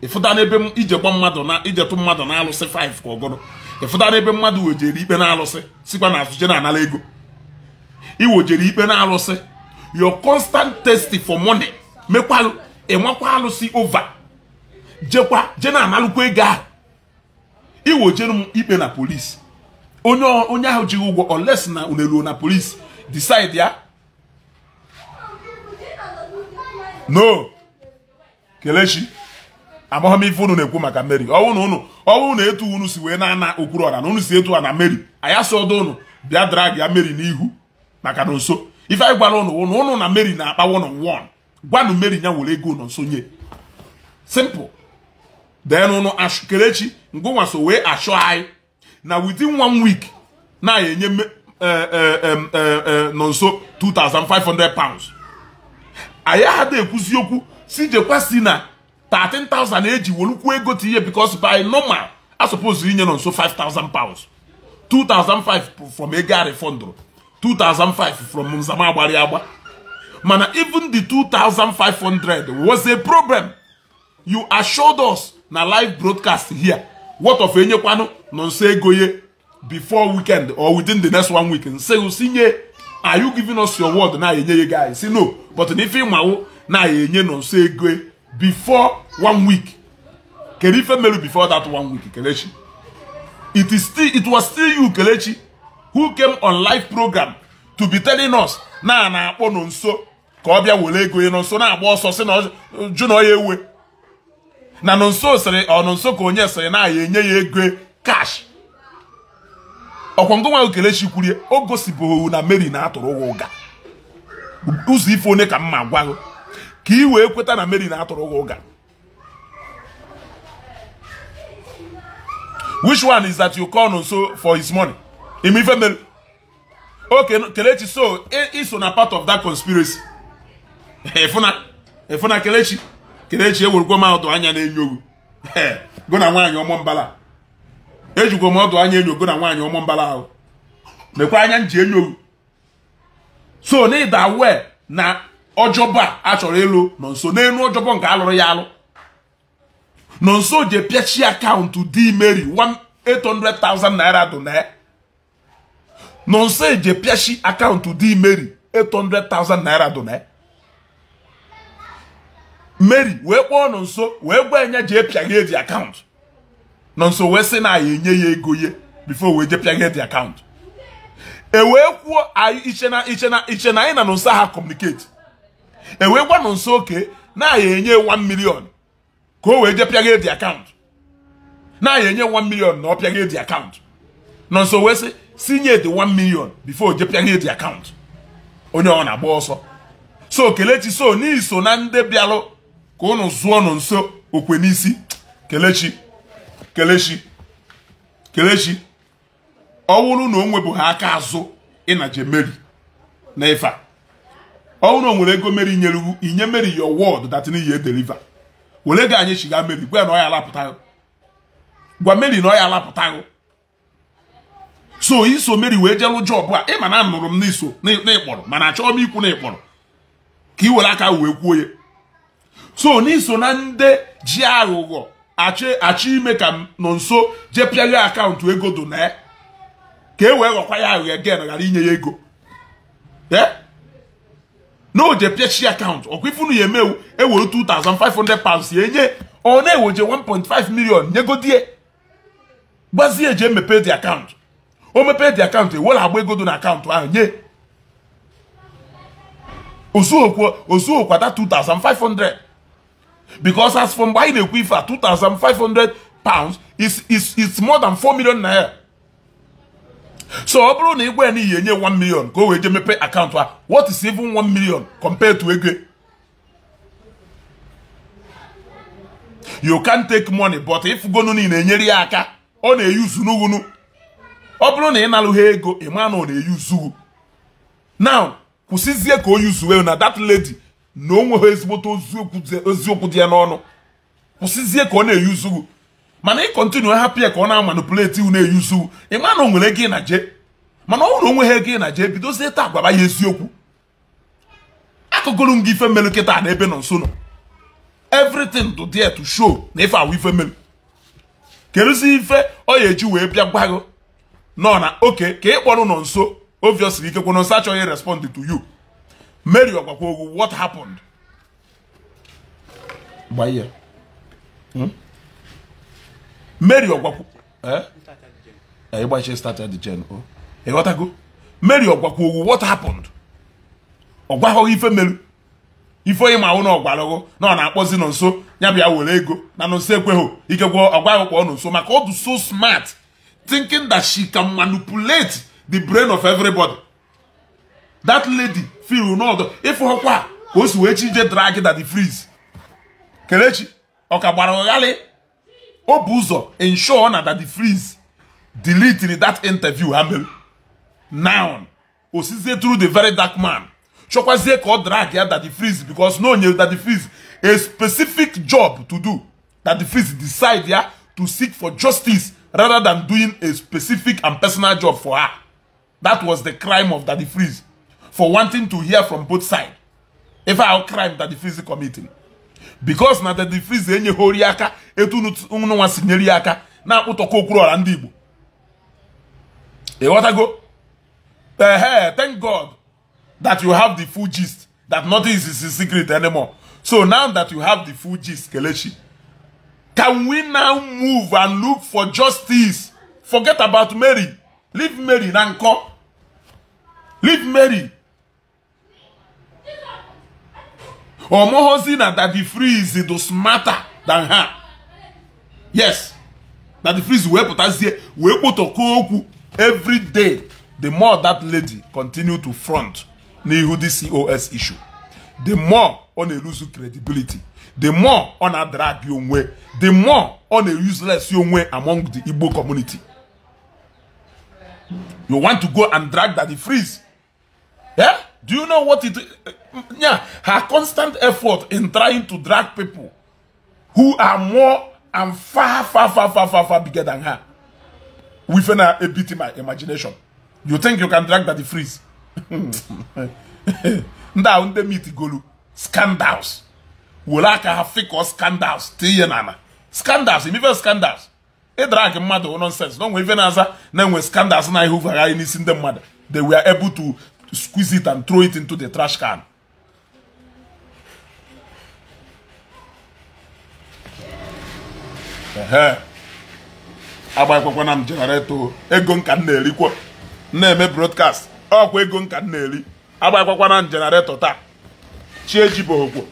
[SPEAKER 1] Ịfụta n'ebe ije gba mmadụ na ije tụ mmadụ na-alụsị 5 ka ọgọdọ. Ịfụta n'ebe mmadụ wejere ikpe na-alụsị sikwa na azụ jee na-anara ego. Iwejere ikpe na-alụsị. Your constant thirsty for money mekwalụ ịnwakwa alụsị over. Jekwa jee na-analụkwa ego ahụ. Iwejere m ikpe na polisi. Onye ahụ jighị ụgwọ unless na uneruo na polisi decide ya. No. Kelechi, amaghị m ife unu na-ekwu maka Mary. Ọwụ na etu unu si wee na-ana Okwuluora na unu si etu a na Mary. Anyị asị ọdụ unu bịa drag ya Mary n'ihu maka na nso. Ife anyị gwara unu unu na Mary na-akpa one on one. Gwanụ Mary ya were ego nọ nso nye. Simple. Then unu Kelechi ngụnwa so wee achọ anyị na within 1 week na enye nọ nso 2,500 pounds. Anyị ada ekwuzi okwu si jekwa si na 13,000 eji wolukwu ego tinye because by normal I suppose inye nọ nso 5,000 pounds. 2,005 from ego a refundrụ, 2,005 from nzama agbari agba. Mana even the 2500 was a problem. You assured us na live broadcast here. What of enyekwanụ Nonso ego ye before weekend or within the next 1 week? Nse usinye, are you giving us your word na enye ye guys? Say no. But if you mawo na enye Nonso ego before 1 week. Kerife melu before that 1 week, Kelechi. It was still you, Kelechi, who came on live program to be telling us na na akpọ Nonso ka ọ bịa were ego ye. Nonso na agba ọsọ si na jụ na ya ewe. Na Nonso sịrị ọ Nonso ka onye sịrị na ya enye ya ego cash. Ọkwa ngwa Kelechi kwurie o gosibụghị na Mary na-atụrụ ụgwọ ụga. Ụzọ ife one ka mma gwa gị ka ị wee kweta na Mary na-atụrụ ụgwọ ụga. Which one is that you call Nonso for his money? Imife Mary. Okay, Kelechi, so it's on a part of that conspiracy. Efuna Kelechi. Kelechi ewurukwa m ọdụ anya na-enyo gị. Go na nwaanyị ọmọ mbala. Ejikwa m ọdụ anya enyo go na nwaanyị ọmọ mbala ahụ. Mekwa anya nji enyo gị. So na ịda wee na ọjọbọ a achọrọ ịlụ Nonso n'enu ọjọbọ nke alụrụ ya alụ. Nonso je pịachi akaụntụ di Mary 800,000 naira do na. Nonso je pịachi akaụntụ di Mary 800,000 naira do na. Mary wee kpọọ Nonso wee gwa enya jee pịaghe di akaụntụ. Nonso wee sị na ya enye ya ego ye before wee je pịaghe di akaụntụ. E wee kwuo anyị iche na anyị na Nonso ha communicate. E wee gwa Nonso oke na ya enye 1 million ka o wee je pịaghe di akaụntụ. Na ya enye 1 million na ọ pịaghe di akaụntụ. Nonso wee sị sinye the 1 million before je pịaghe di akaụntụ. Onye ọ na-agba ọsọ. So Kelechi so n'iso na ndị bịalụ ka unu zụọ Nonso okwe n'isi. Kelechi Kelechi ọ wụrụ na o nwebụghị aka azụ ịnaje Mary na ife a. Ọ wụrụ na o nwere ego Mary nyere inye Mary your word that you deliver. Were ego anyị chiga Mary gwa na ọ ya alapụtaghị. Gwa Mary na ọ ya alapụtaghị. So iso Mary wee jelụ job a ịma na anụrụ m n'iso n'ịkpọrọ mana achọghị m ikwu na ịkpọrọ ka ị were aka wee kwuo ya. So n'iso na ndị ji aghụghọ achọ ime ka Nonso jee pịaghe akaụntụ ego do na ka e wee ghọkwa ya aghụghọ again ghara inye ya ego. Na o je pịachi akaụntụ ọkwa ifunu ya emewu ewere 2500 pounds ya enye ọ na-eweje 1.5 million nyegodie gbazie je mepee dị akaụntụ. O mepee dị akaụntụ ewere agba ego do na akaụntụ ahụ nye ozuokwa that 2500. Because as from mgbe anyị na-ekwu ife a 2500 pounds is more than 4 million naira. So ọ bụrụ na igwe n'ihi enye 1 million ka o wee je mepee akaụntụ a, what is even 1 million compared to ego? You can't take money, but if gonu na enyere ya aka ọ na-eyuzu n'ugunu. Ọ bụrụ na ị nalụghị ego ị ma na ọ na-eyuzu. Now kwụsịzie ka o yuzuwe na that lady na o nweghị ezigbote eziokwu dị ya n'ọnụ. Kwụsịzie ka ọ na-eyuzu. Mana ị kọntinu hapụ ya ka ọ na-amanipulate unu eyuzu. Ị ma na o nwere ego ị na je. Mana ọ bụrụ onweghị ego ị na je bidozie taa gwaba ya eziokwu. Akụgụrụ m gị ife melu kịta na ebe Nonso nọ. Everything do there to show na ife awụ ife melu. Keruzi ife ọ ya eji wee bịa gwa gị nọ na oke ka ị kpọrọ Nonso. Obviously ikekwe Nonso achọghị respond to you. Mary ọgwakwa ogwu what happened? Gbanye. Mary ọgwakwa ịgbachi started the gen. Ịghọtago? Mary ọgwakwa ogwu what happened? Ọ gwaghị ife melu. Ife onye ma ahụ na ọgwarụgụ na ọ na-akpọzi Nonso ya bịa were ego na Nonso ekweghị ikekwe ọgwaghị kpọọ Nonso maka ọ dị so smart thinking that she can manipulate the brain of everybody. That lady feel n'ọdụ ịfụ ọkwa ka o si wee chi je drag that the freeze. Kelechi ọ ka gbara ụghalị o bụ ụzọ ensure na that the freeze delete that interview ha mere. Now osizie through the very dark man chọkwazie ka ọ drag ya that the freeze because no onye that the freeze a specific job to do. That the freeze decide ya to seek for justice rather than doing a specific and personal job for her. That was the crime of Daddy Freeze for wanting to hear from both sides. Ife ahụ crime Daddy Freeze committing. Because na Daddy Freeze enyeghori aka etu unu nwa si nyere ya aka na-akpụtọkọ Okwuluọra ndị Igbo. Ịghọtago? Thank God that you have the full gist, that nothing is a secret anymore. So now that you have the full gist, Kelechi, can we now move and look for justice? Forget about Mary. Leave Mary Nanko. Leave Mary. Omohozi na Daddy Freeze is smarter than her. Yes. Daddy Freeze we putazie we kpotoko okwu every day. The more that lady continue to front n'ihu this COS issue, the more ọ na-lose credibility, the more ọ na-drag onwe, the more ọ na-useless onwe among the Igbo community. You want to go and drag Daddy Freeze? Yeah? Do you know what it? Yeah, her constant effort in trying to drag people who are more and far, far, far, far, far, far bigger than her. With a bit in my imagination. You think you can drag Daddy Freeze? Nda unde meet golu scandals. Wala ka fake scandals. Tiye scandals. Even scandals. E drag mmadụ nonsense. No even aza na nwe scandals na ihu vara n'isi ndị mmadụ. They were able to squeeze it and throw it into the trash can. Agbakwakwa na m generator ego nka m na-erikwa na-eme broadcast ọkwa ego nka m na-eri agbakwakwa na m generator taa chi ejibohokwo.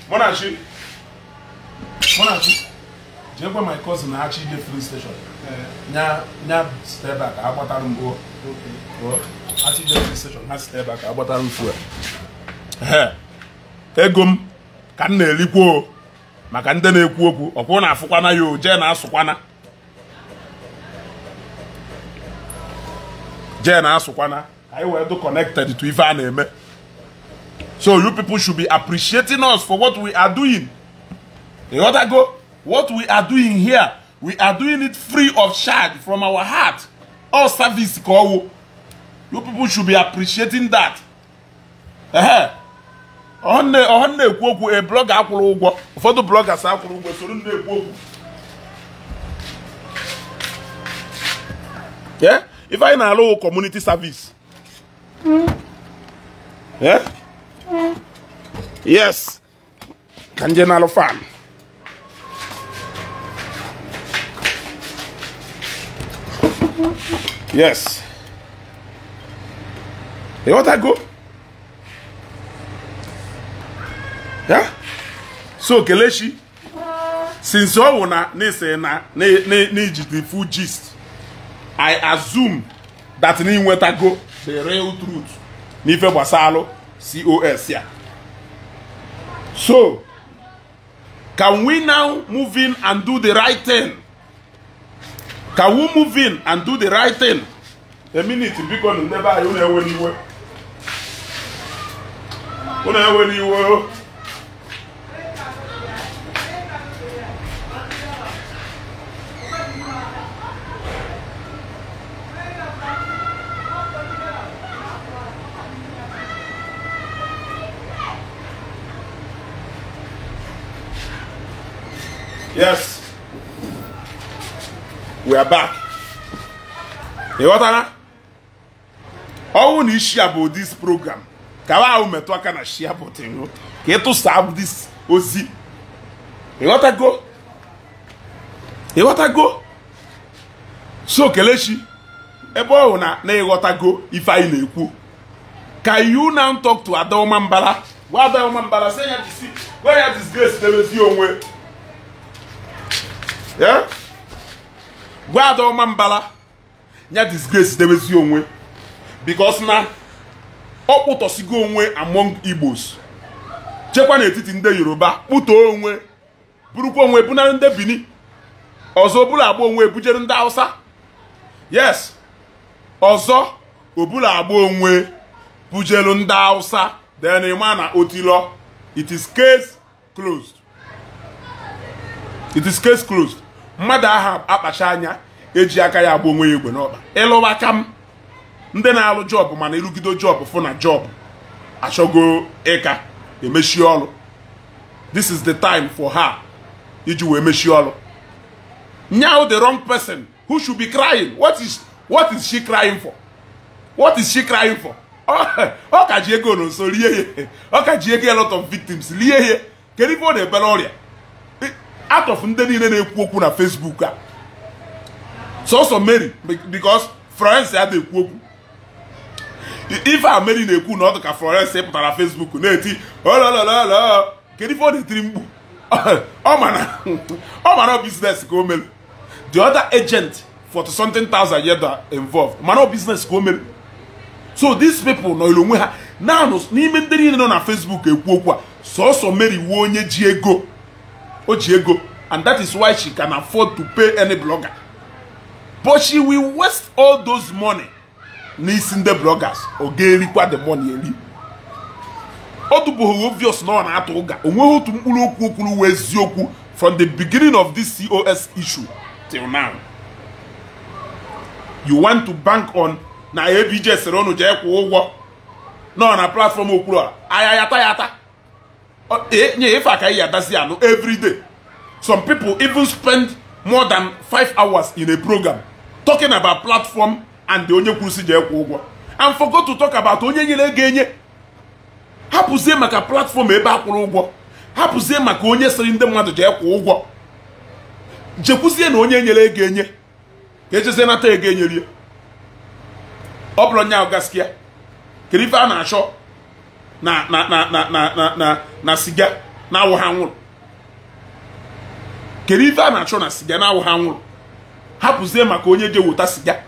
[SPEAKER 1] Munachi, Munachi, jekwa my cousin na achi the filling station. Nya nya step back agbataru m go. Okay. Achi the filling station ha step back agbataru fuel. Ego m ka m na-elikwo maka ndị na-ekwu okwu ọkwụ na afụkwana ya o jee na asụkwana. Jee na asụkwana ka anyị wee do connected to ife a na-eme. So you people should be appreciating us for what we are doing. You gotta go. What we are doing here, we are doing it free of charge from our heart. All service call. You people should be appreciating that. On the blogger, for the bloggers, yeah. If I allow community service, yeah. Yes, Kanjenalo farm. Yes. You want to go? Yeah. So Kelechi, since you wanna say na ne the full gist, I assume that ni weta go the real truth. Nife basalo COS, yeah. So, can we now move in and do the right thing? Can we move in and do the right thing? A minute, because never you know when you were. When you were. Yes, we are back. You what? All we share about this program. Kawa u metu aka na share button. Ke to serve this ozi. You what go? You what go? So Kelechi, ebe o na na ịghọta go ife anyị na-ekwu. Can you now talk to Adaoma Mbala? Gwa Adaoma Mbala say ya disi, gwa ya disgrace debezi onwe. Yeah? Gwa Adaoma Mbala nya disgrace debezi onwe. Because na ọ kpụtọsigo onwe among Igbos. Chekwa n'etiti ndị Yoruba kpụtoo onwe, burukwa onwe bunara ndị Bini. Ọzọ bụrụ agba onwe bujere ndị Hausa. Yes. Ọzọ obula agba onwe bujelu ndị Hausa then ịma na otilo. It is case closed. It is case closed. Mmadụ aha akpacha anya eji aka ya agba onwe ya egbe n'ọkpa. Ịlụwa ka m ndị na-alụ job mana ịrụgido job fụ na job achọgo ịka emechi ọlụ. This is the time for her iji wee mechie ọlụ. Now the wrong person who should be crying. What is she crying for? What is she crying for? Ọ ka ji ego nso rie ya. Ọ ka ji ego a lot of victims rie ya. Kedu ife ọ na-ebere ọrịa? Out of ndị niile na-ekwu okwu na Facebook a, sọsọ Mary, because Florence adịghị ekwu okwu. Ife a Mary na-ekwu na ọ dị ka Florence pụtara Facebook na-eti ololololo. Kedu ife ọ na-etiri mkpu? Ọ mana business ka o mere. The other agent 40 something thousand yet involved. Mana business ka o mere. So these people nọ onwe ha now n'ime ndị niile nọ na Facebook ekwu okwu a, sọsọ Mary wuo onye ji ego. O ji ego, and that is why she can afford to pay any blogger. But she will waste all those money n'isi ndị bloggers. Ọ ga-erikwa the money eri. Ọ dụbụghị obvious na ọ na-atụ ụga. O nweghị otu mkpụrụ okwu okwuru wee eziokwu from the beginning of this COS issue till now. You want to bank on na ABJ sịrị unu jee kwụọ ụgwọ nọ na platform okwu a aya yata yata. Nye ife aka ya adazi anụ every day. Some people even spend more than 5 hours in a program talking about platform and the onye kwuru si jee kwụọ ụgwọ, and forgot to talk about onye nyere ego enye. Hapụzie maka platform ebe a kwụrụ ụgwọ, hapụzie maka onye sịrị ndị mmadụ jee kwụọ ụgwọ, jekwuzie na onye nyere ego enye ka echezie nata ego enyerie. Ọ bụrụ onye ahụ gasịa kedu ife a na-achọ na na na na na na na siga na-awụ ha nwụrụ? Kedu ife a na-achọ na siga na-awụ ha nwụrụ? Hapụzie maka onye je wota siga,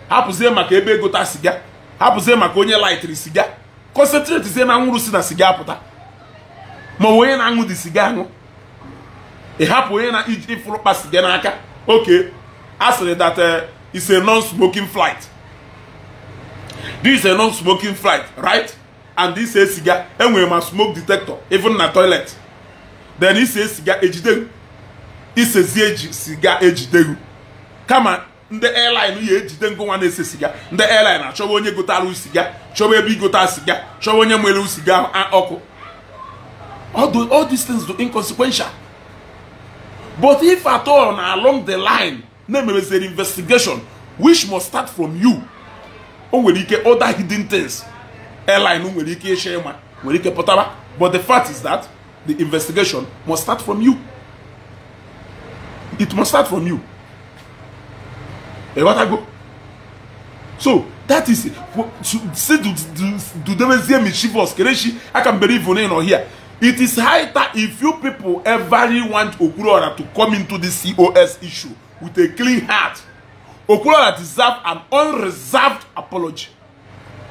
[SPEAKER 1] hapụzie maka ebe egota siga, hapụzie maka onye lightiri siga. Concentrate na anwụrụ si na siga apụta, ma onye na-aṅụ dị siga aṅụ. Ị hapụ onye na ịfụrụkpa siga n'aka. Okay, a sịrị that it's a non-smoking flight. This is a non-smoking flight, right? And this is siga enwere ma smoke detector even na toilet. Then ise siga ejidegu, isezie siga ejidegu. Kama ndị airline ya ejide ngụnwa na-ese siga, ndị airline achọwa onye gotara siga, chọwa ebe igota siga, chọwa onye nwere siga ọkụ. All these things do inconsequential. But if at all na along the line na-emewezere investigation which must start from you, o nwere ike other hidden things airline nwere ike ịchọ ịma nwere ike pụtara. But the fact is that the investigation must start from you. It must start from you. Go. So that is it. See, do they mischievous? I can believe you here. It is high time if you people ever want Okwuluora to come into this COS issue with a clean heart. Okwuluora deserves an unreserved apology.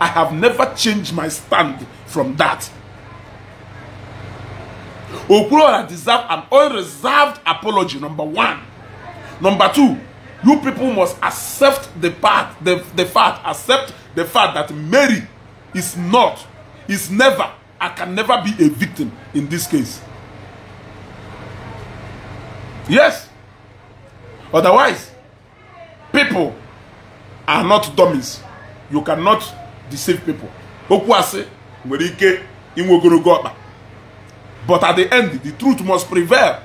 [SPEAKER 1] I have never changed my stand from that. Okwuluora deserves an unreserved apology, number one. Number two, you people must accept the fact, accept the fact that Mary is not, is never, I can never be a victim in this case. Yes. Otherwise, people are not dummies. You cannot deceive people. Okwu asị nwere ike inwe ogologo ọkpa. But at the end, the truth must prevail.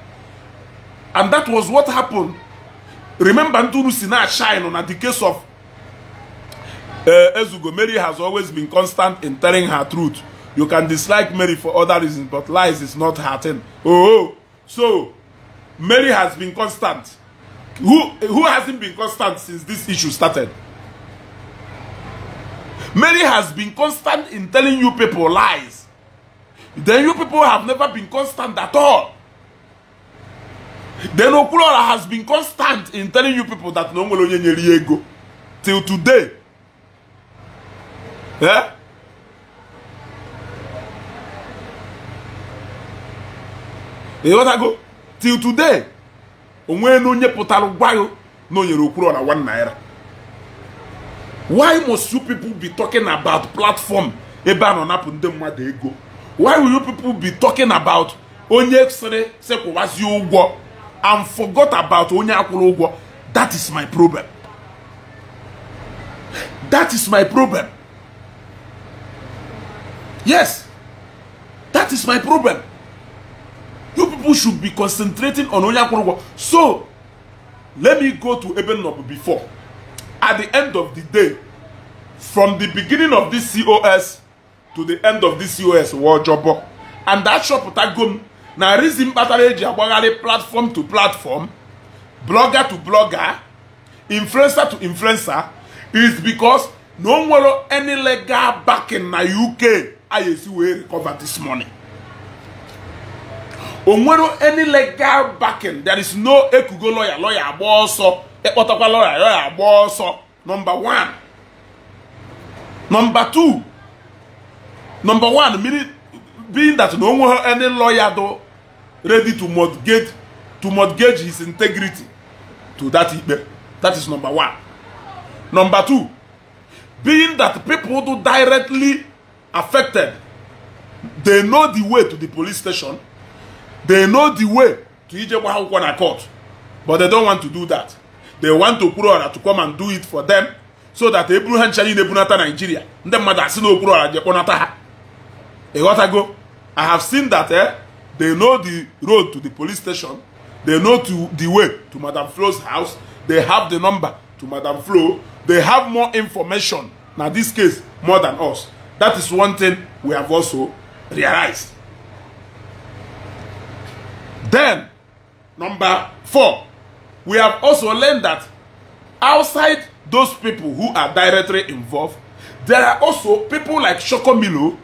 [SPEAKER 1] And that was what happened. Remember, Ntunu Sina shine on the case of Ezugo. Mary has always been constant in telling her truth. You can dislike Mary for other reasons, but lies is not her thing. Oh, so Mary has been constant. Who hasn't been constant since this issue started? Mary has been constant in telling you people lies. Then you people have never been constant at all. Then Okwuluora has been constant in telling you people that no onye nyere ego till today. Eh? You want to go? Till today. Onwe no onye pụtara gwa yo na o nyere Okwuluora 1 naira. Why must you people be talking about platform ebe a nọ napụ ndị mmadụ ego? Why will you people be talking about onye sịrị sị kwụwazie ụgwọ and forgot about onye akwụrụ ụgwọ? That is my problem. That is my problem. Yes, that is my problem. You people should be concentrating on onye akwụrụ ụgwọ. So let me go to ebe nọbụ before. At the end of the day, from the beginning of this COS to the end of this COS, wọjọbọ. And that chọpụtago m na reason kpatara eji agbagharị platform to platform, blogger to blogger, influencer to influencer, is because no nwere any legal backing na UK anyị esi wee recover this money. O nwere any legal backing. There is no ekugo lawyer, lawyer agba ọsọ, ekpọtakwa lawyer, lawyer agba ọsọ. Number one. Number two. Number one, meaning being that no one any lawyer though ready to mortgage his integrity to that ikpe. That is number one. Number two, being that people do directly affected, they know the way to the police station, they know the way to ije gba akwụkwọ na court, but they don't want to do that. They want to Okwuluora to come and do it for them so that eburu ha ncha niile ebunata Nigeria. Ndị mmadụ asị na Okwuluora je kpọnata ha. Ịghọtago? I have seen that they know the road to the police station, they know the way to Madam Flo's house, they have the number to Madam Flo, they have more information, now this case, more than us. That is one thing we have also realized. Then, number four, we have also learned that outside those people who are directly involved, there are also people like Shokomilo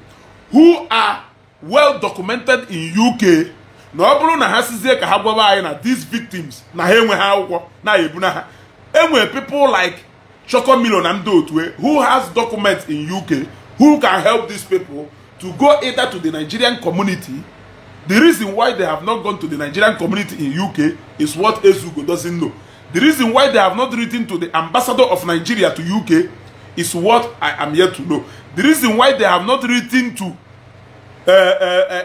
[SPEAKER 1] who are well documented in UK. Na ọ bụrụ na ha sizie ka ha gwaba anyị na these victims na ha enwe ha akwụkwọ na ebu na ha, enwe people like Shokomilo na ndị otu who has documents in UK who can help these people to go either to the Nigerian community. The reason why they have not gone to the Nigerian community in UK is what Ezugo doesn't know. The reason why they have not written to the ambassador of Nigeria to UK is what I am yet to know. The reason why they have not written to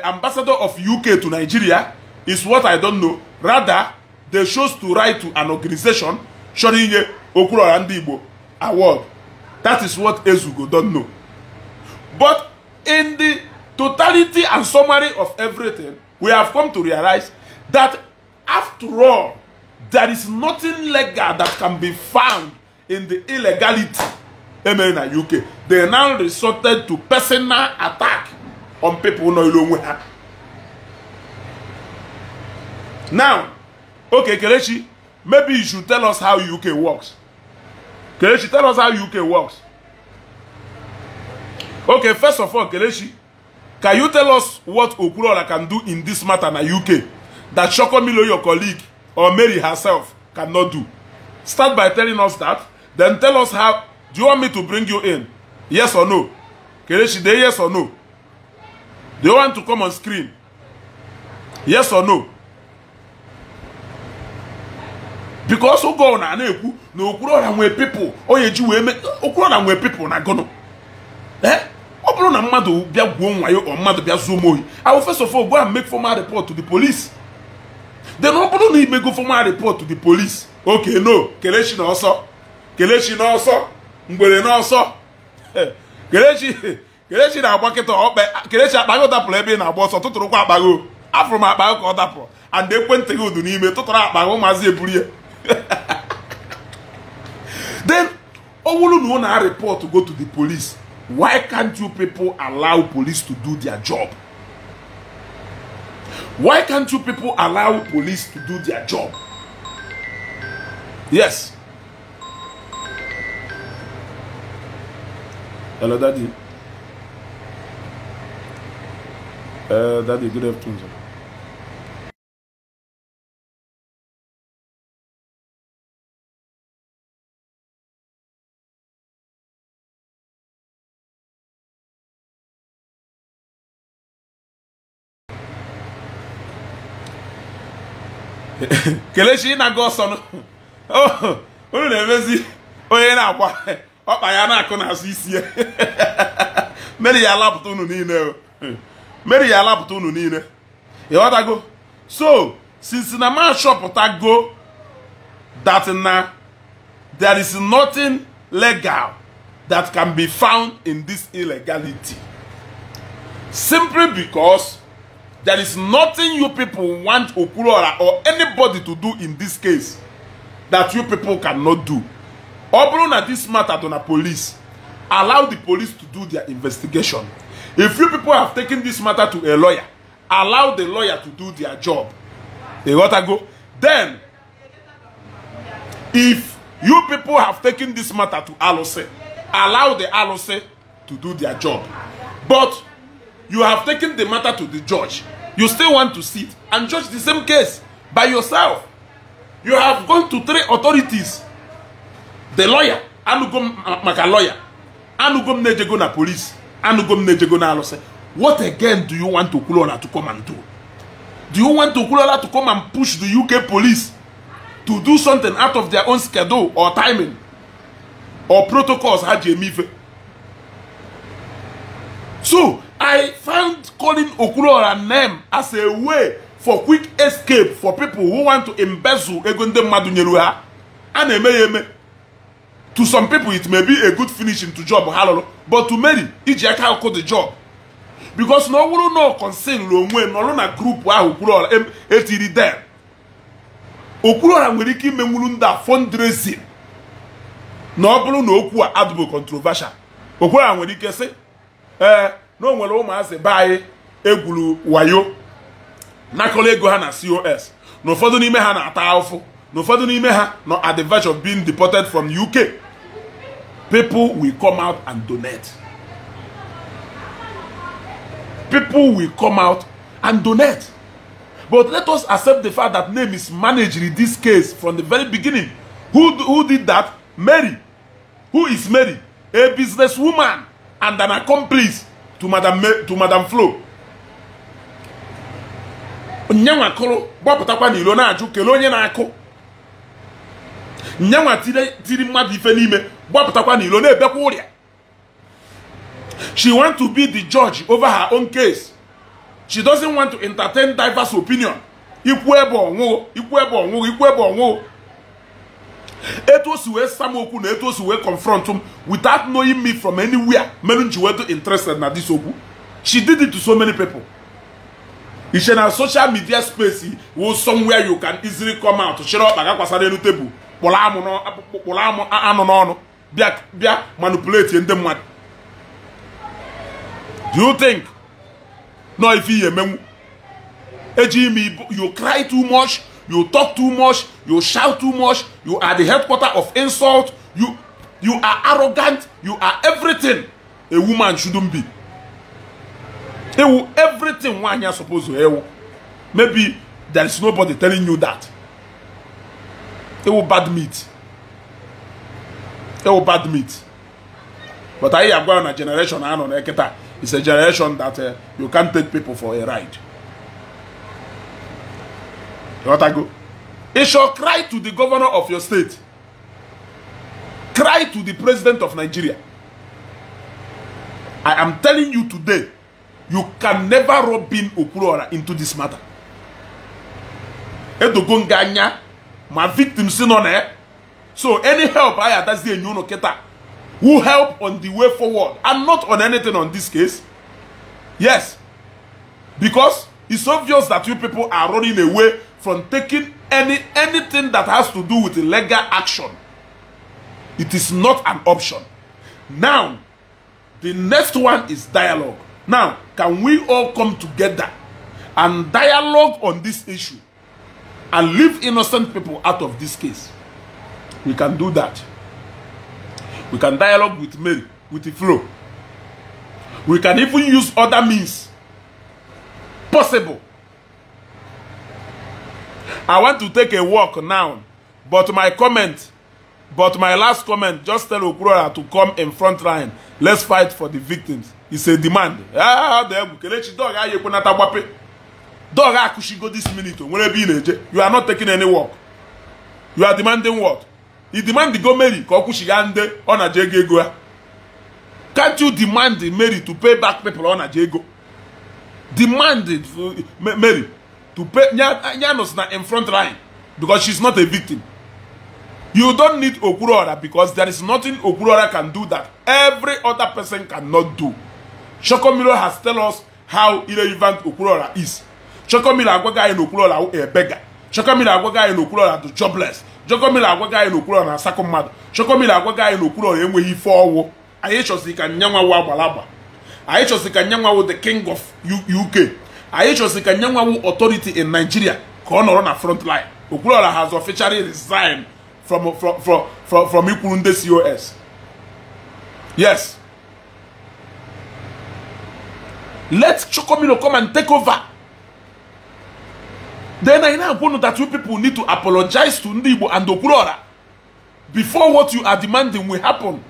[SPEAKER 1] ambassador of UK to Nigeria is what I don't know. Rather, they chose to write to an organization showing Okwuluora Ndị Igbo award. That is what Ezugo don't know. But in the totality and summary of everything, we have come to realize that after all, there is nothing legal that can be found in the illegality in UK. They now resorted to personal attack on people who know. Now, okay, Kelechi, maybe you should tell us how UK works. Kelechi, tell us how UK works. Okay, first of all, Kelechi, can you tell us what Okwuluora can do in this matter in UK that Shokomilo, your colleague, or Mary herself cannot do? Start by telling us that. Then tell us how. Do you want me to bring you in? Yes or no? Kelechi, they yes or no? Do you want to come on screen? Yes or no? Because Ogo na na-ekwu na Okwuluora nwe people, onye ji wee me Okwuluora nwe people na gono. Eh? Ọ bụrụ na mmadụ bịa gwuo nwayo or mmadụ bịa zuo m ohi, I will first of all go and make formal report to the police. Then ọ bụrụ na imego formal report to the police, okay, no, Kelechi na ọsọ, Kelechi na ọsọ, mgbere na ọsọ. Kelechi na-agba kịta ọkpe, Kelechi akpa gị dapụrụ ebe ị na-agba ọsọ, tụtụrụkwa akpa gị. Afụrụ m akpa gị ka ọ dapụrụ, and ekwentị gị udu n'ime, tụtụrụ akpa gị ụmụazị eburu ya. Then, ọ bụrụ na ọ na-report go to the police, why can't you people allow police to do their job? Why can't you people allow police to do their job? Yes. Hello, Daddy. Daddy, good afternoon, sir. Kelechi na-aga ọsọ unu na-emezi onye Ọkpa ya na-akụ n'azụ isi ya. Mary ya alapụta unu niile. Mary ya alapụta unu niile. Ịghọtago? So, since na ma chọpụtago that na there is nothing legal that can be found in this illegality. Simply because there is nothing you people want Okwuluora or anybody to do in this case that you people cannot do. Ọ bụrụ na this matter to the police, allow the police to do their investigation. If you people have taken this matter to a lawyer, allow the lawyer to do their job. Ịghọtago? Then, if you people have taken this matter to Alose, allow the Alose to do their job. But you have taken the matter to the judge. You still want to sit and judge the same case by yourself. You have gone to three authorities. The lawyer, anugo maka lawyer, anugo m na-ejego na police, anugo m na-ejego na Alose. What again do you want Okwuluora to come and do? Do you want Okwuluora to come and push the UK police to do something out of their own schedule or timing or protocols ha ji eme ife? So, I found calling Okwuluora name as a way for quick escape for people who want to embezzle ego ndị mmadụ nyere ha. A na-eme ya eme. To some people, it may be a good finishing to job ha lụrụ, but to many, iji aka akụ the job. Because na ọ bụrụ na concern onwe nọrọ na group ahụ Okwuluora etiri them. Okwuluora nwere ike imenwuru ndị a fundraising. Na ọ bụrụ na okwu a adịbụ controversial. Okwuluora nwere ike sị, ee, na o nwere ụmụazị be anyị egwuru wayo nakọrọ ego ha na COS, na ụfọdụ n'ime ha na-ata ahụfụ, na ụfọdụ n'ime ha nọ at the verge of being deported from UK. People will come out and donate. People will come out and donate. But let us accept the fact that name is managed in this case from the very beginning. Who did that? Mary. Who is Mary? A businesswoman and an accomplice to Madam Flo. Nyanwa kụrụ gbapụtakwa n'ilo na-ajụ kelee onye na-akụ. Nyanwa tiri mmadụ ife n'ime gbapụtakwa n'ilo na-ebekwa ụrịa. She wants to be the judge over her own case. She doesn't want to entertain diverse opinion. Ikwu ebe ọnwụghụ, ikwu ebe ọnwụghụ, ikwu ebe ọnwụghụ. Etu o si wee sam okwu na etu o si wee confront m without knowing me from anywhere, mere m ji wee dị interested na this okwu. She did it to so many people. Iche na social media space wo somewhere you can easily come out. Chịrị ọkpa gakwasa n'elu tebụl, kpụrụ amụ anụ n'ọnụ, bịa bịa manipulate ndị mmadụ. Do you think no if you emenwu? Eji imi, you cry too much, you talk too much, you shout too much, you are the headquarter of insult, you are arrogant, you are everything a woman shouldn't be. Ewu, everything one you're supposed to ewu. Maybe there is nobody telling you that. Ewu bad meat. Ewu bad meat. But I am going on a generation I know eketa. It's a generation that you can't take people for a ride. You want to go? It shall cry to the governor of your state. Cry to the president of Nigeria. I am telling you today, you can never rob in Okwuluora into this matter. Edogo nganya, my victims nọ na. So any help I adazi enye unu keta who help on the way forward and not on anything on this case. Yes, because it's obvious that you people are running away from taking anything that has to do with illegal action. It is not an option. Now, the next one is dialogue. Now, can we all come together and dialogue on this issue and leave innocent people out of this case? We can do that. We can dialogue with Mary, with the flow. We can even use other means possible. I want to take a walk now, but my last comment, just tell Okwuluora to come in front line. Let's fight for the victims. It's a demand. Ah, the Kelechi dog, ah, yekunata gbape. Dog, ah, kushigo this minute. You are not taking any walk. You are demanding what? I demand go Mary ka ọ kwụchiga ndị ọ na-aje ego ego ya. Can't you demand Mary to pay back people ọ na-aje ego? Demand Mary to pay. Nyanos na in front line because she's not a victim. You don't need Okwuluora because there is nothing Okwuluora can do that every other person cannot do. Chokomilo has tell us how irrelevant Okwuluora is. Chokomilo agwaga anyị na Okwuluora a beggar. Chokomilo agwaga anyị na Okwuluora do jobless. Chokomilo agwaga anyị na Okwuluora na asakọ mmadụ. Chokomilo agwaga anyị na Okwuluora enweghị ife ọwụ. Anyị chọsị ka nyanwa wụ agbalagba. Anyị chọsị ka nyanwa wụ the king of UK. Anyị chọsị ka nyanwa wụ authority in Nigeria ka ọ nọrọ na front line. Okwuluora has officially resigned from ikwuru ndị COS. Yes. Let Chokomilo come and take over. Then I now know that you people need to apologize to Ndi Igbo and Okwuluora before what you are demanding will happen.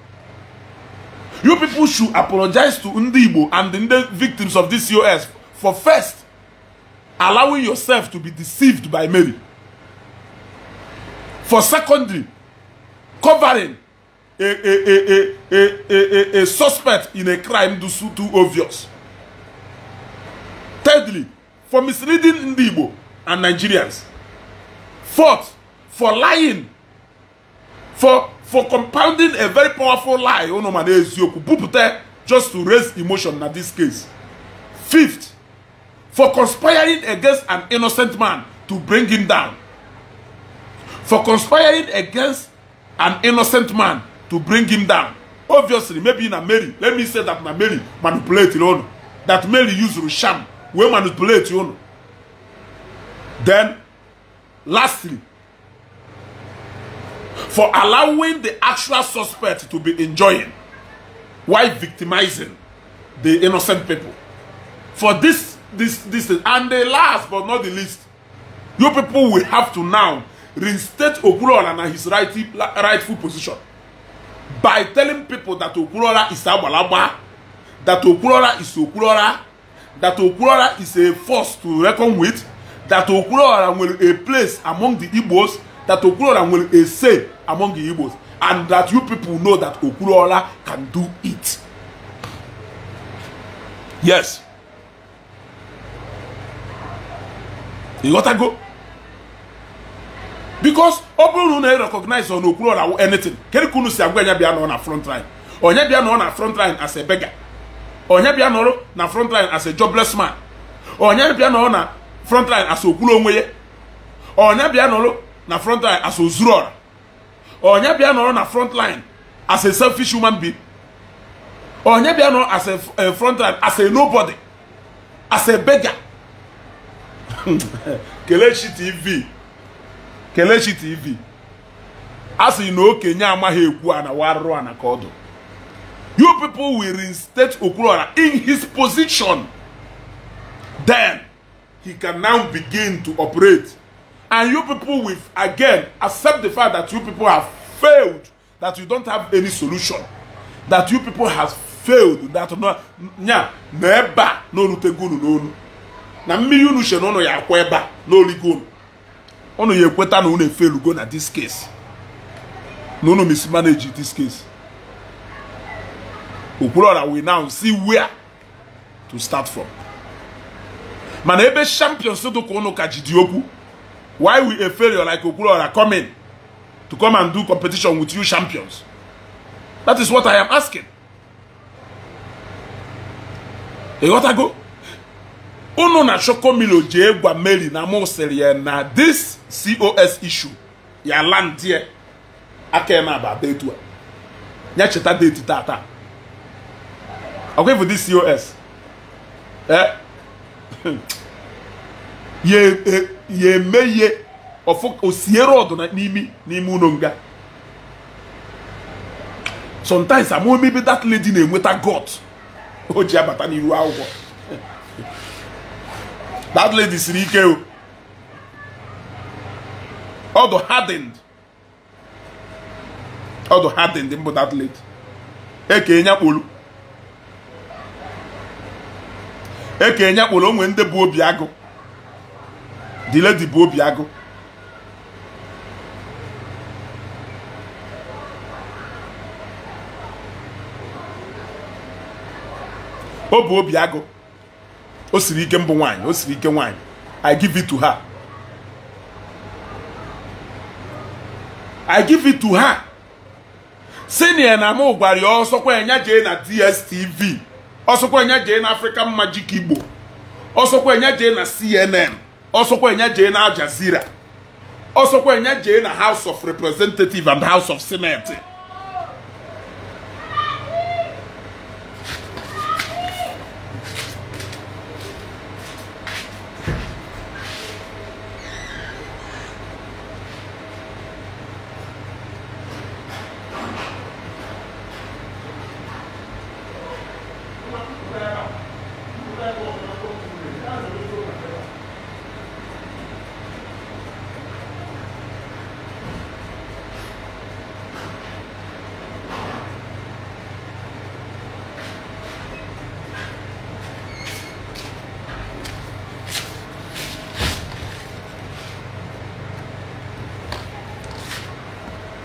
[SPEAKER 1] You people should apologize to Ndi Igbo and the victims of this COS for first allowing yourself to be deceived by Mary. For secondly, covering a suspect in a crime too obvious. Thirdly, for misleading Ndi Igbo and Nigerians. Fourth, for lying. For compounding a very powerful lie, just to raise emotion in this case. Fifth, for conspiring against an innocent man to bring him down. For conspiring against an innocent man to bring him down. Obviously, maybe na Mary. Let me say that na Mary manipulate you. That Mary used sham. We manipulate you. Then, lastly, for allowing the actual suspect to be enjoying while victimizing the innocent people. For this, and the last but not the least, you people will have to now reinstate Okwuluora na his rightful position by telling people that Okwuluora is Agbalagba, that Okwuluora is Okwuluora, that Okwuluora is a force to reckon with, that Okwuluora will a place among the Igbos, that Okwuluora will a say among the Igbos, and that you people know that Okwuluora can do it. Yes. You gotta go. Because ọ bụrụ na recognize on Okwuluora anything, kedu ka unu si agwa ya bịa nọ na front line? Onye bịa nọ na front line as a beggar. Onye bịa nọrọ na front line as a jobless man. Onye bịa nọ na front line as okwulu onwe ya. Onye bịa nọrọ na front line as ozuruora. Onye bịa nọrọ na front line as a selfish human being. Onye bịa nọrọ as a front line as a nobody, as a beggar. Kelechi TV. Kelechi TV. A sị na okenye amaghị ekwu ana warụ ana ka ọdụ. You people will reinstate Okwuluora in his position. Then he can now begin to operate. And you people will again accept the fact that you people have failed, that you don't have any solution, that you people have failed, that no nya na no rutegunu n'onu. Na mmiri unu she n'ọnụ ya akwa ebe a n'oligo unu. Unu ya ekweta na unu efelugo na this case. Na unu mismanage this case. Okwuluora will now see where to start from. Mana ebe champions do ka unu ka jidi okwu. Why will a failure like Okwuluora come in to come and do competition with you champions? That is what I am asking. You gotta go. Unu na Chokomilo jee gwa Mary na mụ sịrị ya na this COS issue ya land there aka na aba etu a. Ya cheta date tata. Okay for this COS. Eh? Ye meye ofo osiere ọdụ na n'imi n'ime unu nga. Sometimes I'm maybe that lady na-enweta God. O ji abata n'iru akwụkwọ. That lady siri ike o. Ọdụ hardened. Ọdụ hardened mbụ that lady. Eke nyakpolu. Eke nyakpolu onwe ndị bụ obi agụ. The lady bụ obi agụ. O bụ obi agụ. O siri ike mbụ nwaanyị, o siri ike nwaanyị. I give it to her. I give it to her. Senior na mụ gwara ya ọsọkwa enya jee na DSTV. Ọsọkwa enya jee na African Magic Igbo. Ọsọkwa enya jee na CNN. Ọsọkwa enya jee na Al Jazeera. Ọsọkwa enya jee na House of Representatives and House of Senate.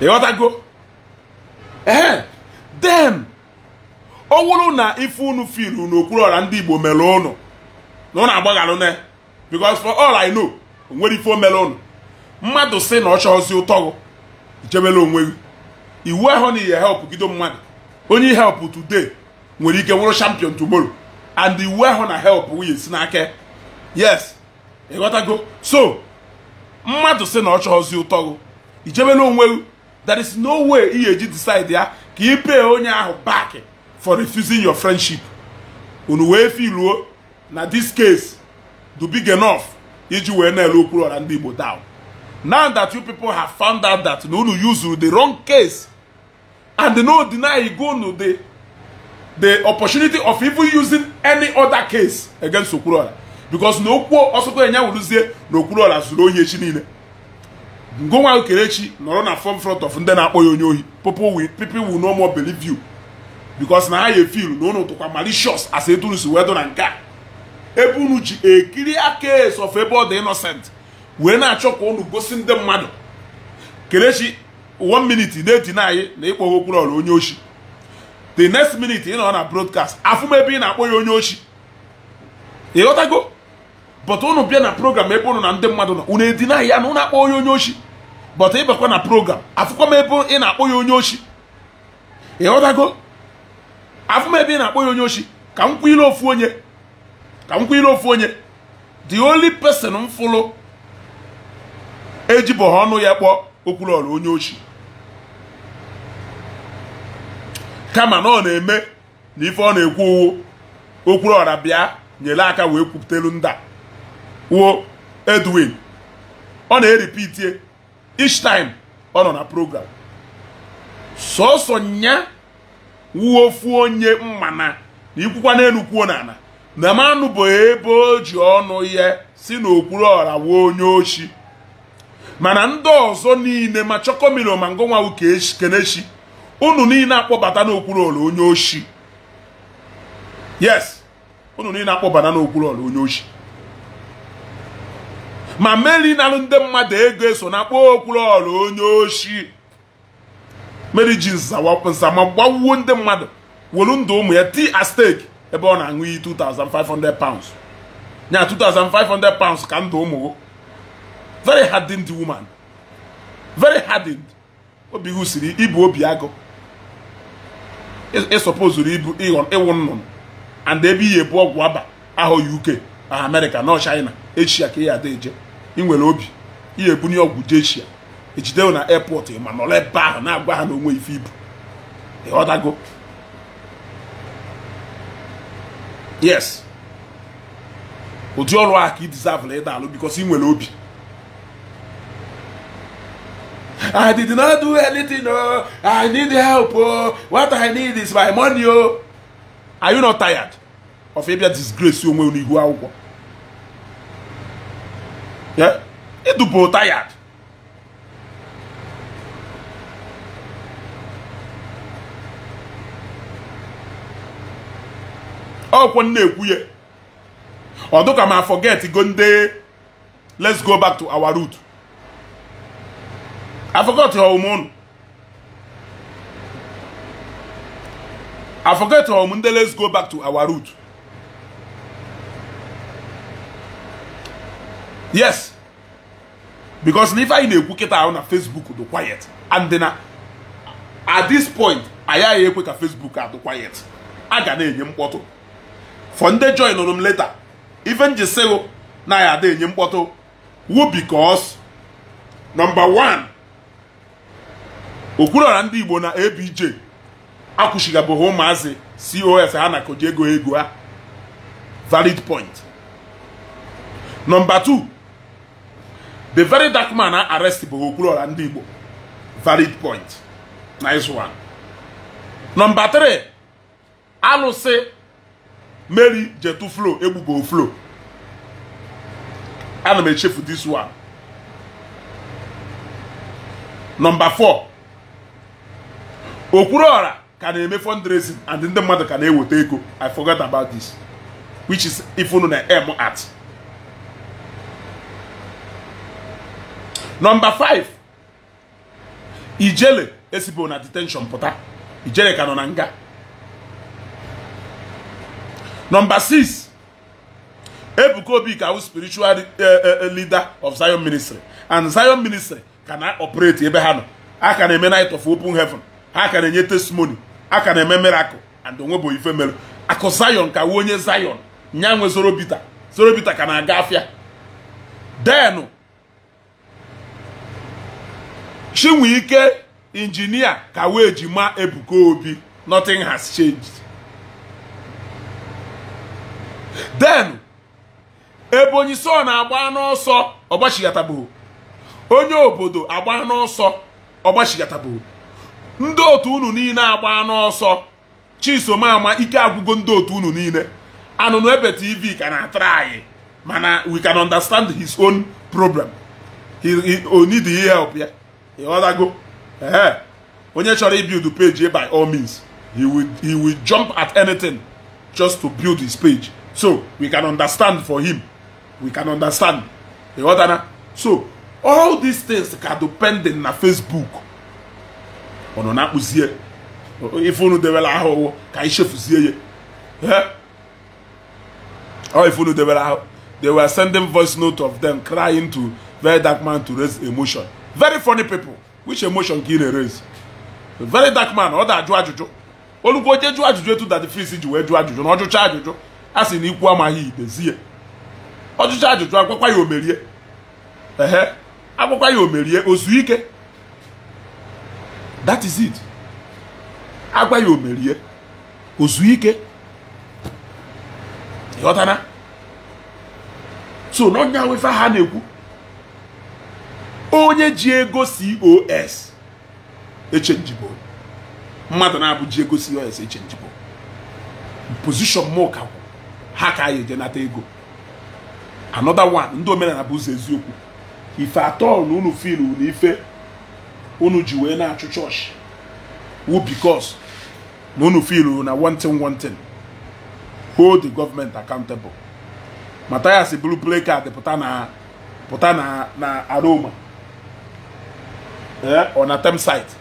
[SPEAKER 1] Ịghọtago? Then ọ wụrụ na ife unu filu n'Okwuluọra ndị Igbo mere unu na unu agbaghalụ na, because for all I know nwere ife o mere unu. Mmadụ sị na ọ chọọzi ụtọ ichebela onwe gị. Iwu ahụ na ihe help gido mmadụ. Onye help today nwere ike wụrụ champion tomorrow, and iwu ahụ na help nwunye si n'aka. Yes, ịghọtago? So mmadụ sị na ọ chọọzi ụtọ ichebela onwe gị. There is no way ihe eji decide ya ka ị pay onye ahụ back for refusing your friendship. Unu wee filuo na this case do big enough iji wee na-ele Okwuluọra ndị Igbo down. Now that you people have found out that na unu use the wrong case and no deny go no the opportunity of even using any other case against Okwuluọra, because na okwu ọsọkwa enya wuruzie na Okwuluọra zuru ohi echi niile. Ngonwa Kelechi nọrọ na front of ndị na-akpọ ya onye ohi. People will no more believe you, because na ha ye feel na unu tụkwa malicious as etunu si wee dụ na nke a. Ebe unu ji ekiri case of ebe ọ dị innocent wee na-achọ ka unu gosi ndị mmadụ. Kelechi 1 minute na-edina anyị na ịkpọ Okwuluọra onye oshi, the next minute ị nọ na broadcast afụm ebe ị na-akpọ ya onye oshi. Ịghọtago? But unu bịa na program ebe unu na ndị mmadụ nọ, unu edina ya na unu akpọ ya onye oshi. But ịbakwa na program afụkwa m ebe ị na-akpọ ya onye oshi. Ịghọtago? Afụ m ebe ị na-akpọ ya onye oshi. Ka m kwụ ile ofu onye. Ka m kwụ ile ofu onye. The only person m fụlụ ejibọghị ọnụ ya kpọọ Okwuluọra onye oshi, kama na ọ na-eme na ife ọ na-ekwu uwo Okwuluọra bịa nyere aka wee kwupụtelu ndị a wuo Edwin. Ọ na-eripitie each time ọ nọ na program. Sọsọ nya wuo ofu onye mmana na ikwukwa n'elu kwuo n'ala na manụ bụ ebe o ji ọnụ ya si na Okwuluọra wuo onye oshi. Mana ndị ọzọ niile ma Chokomilo ma Ngonwa Kenechi, unu niile akpọbata n'Okwuluọra onye oshi. Yes, unu niile akpọbata n'Okwuluọra onye oshi. Ma Mary na ndị mmadụ ego eso na akpọ Okwuluọra onye oshi. Mary ji nsama gbawuo ndị mmadụ welu ndụ ụmụ ya tii a stake ebe ọ na-aṅụ iyi 2500 pounds. Nya 2500 pounds ka ndụ ụmụ. Very hardened woman. Very hardened. Obi gị siri ibu obi agụ. Ịsọpozuru ibu ịwụ nnụnụ. And ebe ihe bụ ọgwụ aba ahụ UK, America, no China, Asia ka ya ada eje. Ị nwere obi. Ihe ebunye ọgwụ jee Asia. Ejide na airport ma nọrọ ebe ahụ na-agwa ha na onwe ife ibu. Ịghọtago? Yes. Ụdị ọrụ a ka ị deserve ịda alụ because ị nwere obi. I did not do anything, oh. I need help, oh. What I need is my money, oh. Are you not tired of ịbịa disgrace onwe unu ihu akwụkwọ? Yeah? Ịdụbụ tired. Ọkwọ na-ekwu ya. Ọ dụka ma forget go ndị let's go back to our root. I forgot your woman. I forgot your woman. Let's go back to our root. Yes, because na ife anyị na-ekwu kịta ahụ na Facebook dị quiet, and na at this point anyị aghaghị ekwe ka Facebook adụ quiet. A ga na-enye mkpọtụ. For ndị join nụrụ m later, ife m ji sịgụ na ya ada enye mkpọtụ wu because number one, Okwuluọra ndị Igbo na ABJ akwụchigabụghị ụmụazị COS ha na koji ego ego ha. Valid point. Number two, the very dark man arrest bụ Okwuluọra ndị Igbo. Valid point. Nice one. Number three, alụsị Mary Jetu Flow egbugbo Flow. Ana m echefu this one. Number four, Okwuluọra ka na-eme fundraising and ndị mmadụ ka na-eweta ego. I forgot about this, which is if unu na M at. Number five, Ijele esibo na detention pụta. Ijele ka nọ na nga. Number six, Ebuka Obi ka wụ spiritual leader of Zion Ministry, and Zion Ministry ka na operate ebe ha nọ. A ka na-eme night of open heaven, ha ka na-enye testimony, a ka na-eme miracle, and onwebo ife mere. Akụ Zion ka wụ onye Zion nya nwe Zorobita. Zorobita ka na-aga afịa. Then Chinwike injinia ka wee ejima Ebuka Obi. Nothing has changed. Then Ebonyi so na-agba n'ọsọ ọgbachigatabụ. Onye obodo agba n'ọsọ ọgbachigatabụ. Ndị otu unu niile agba n'ọsọ. Chisomama ike agwụgo ndị otu unu niile. Anụnụ Ebe TV ka na-atara anyị, mana we can understand his own problem. He need the help ya. Ịghọtago? Ee. Onye chọrọ ibuild page by all means, he will jump at anything just to build his page. So we can understand for him. We can understand. Ịghọtana? So all these things ka depending na Facebook. Ọ nọ na-akpụzie ife unu debere ahụ ka anyị chefuzie ya. Ọ ife unu debere ahụ. They were sending voice note of them crying to very dark man to raise emotion. Very funny people. Which emotion can you raise? The very dark man, ọ da ajụ ajụjụ. Olugbo oje jụ ajụjụ etu that the freeze ji wee jụ ajụjụ na ọjụcha ajụjụ a sị na ikwu amaghị idezie. Ọjụcha ajụjụ agwakwa ya omerie. Ehe, agwakwa ya omerie ozu ike. That is it. Agwa ya omerie ozu ike. Ịghọtana? So n'ọnya wefe ha na-ekwu onye ji ego COS echenjibo. Mmadụ na-abụ ji ego COS echenjibo. Position mụ ka ha ka anyị eje nata ego. Another one, ndị omenala bụ ụzọ eziokwu. Ife atọ na unu feel na ife unu ji wee na-achụ chọọchị wu because na unu feel na one thing hold the government accountable. Matthias buru play card pụta na Aroma ọ na tem site.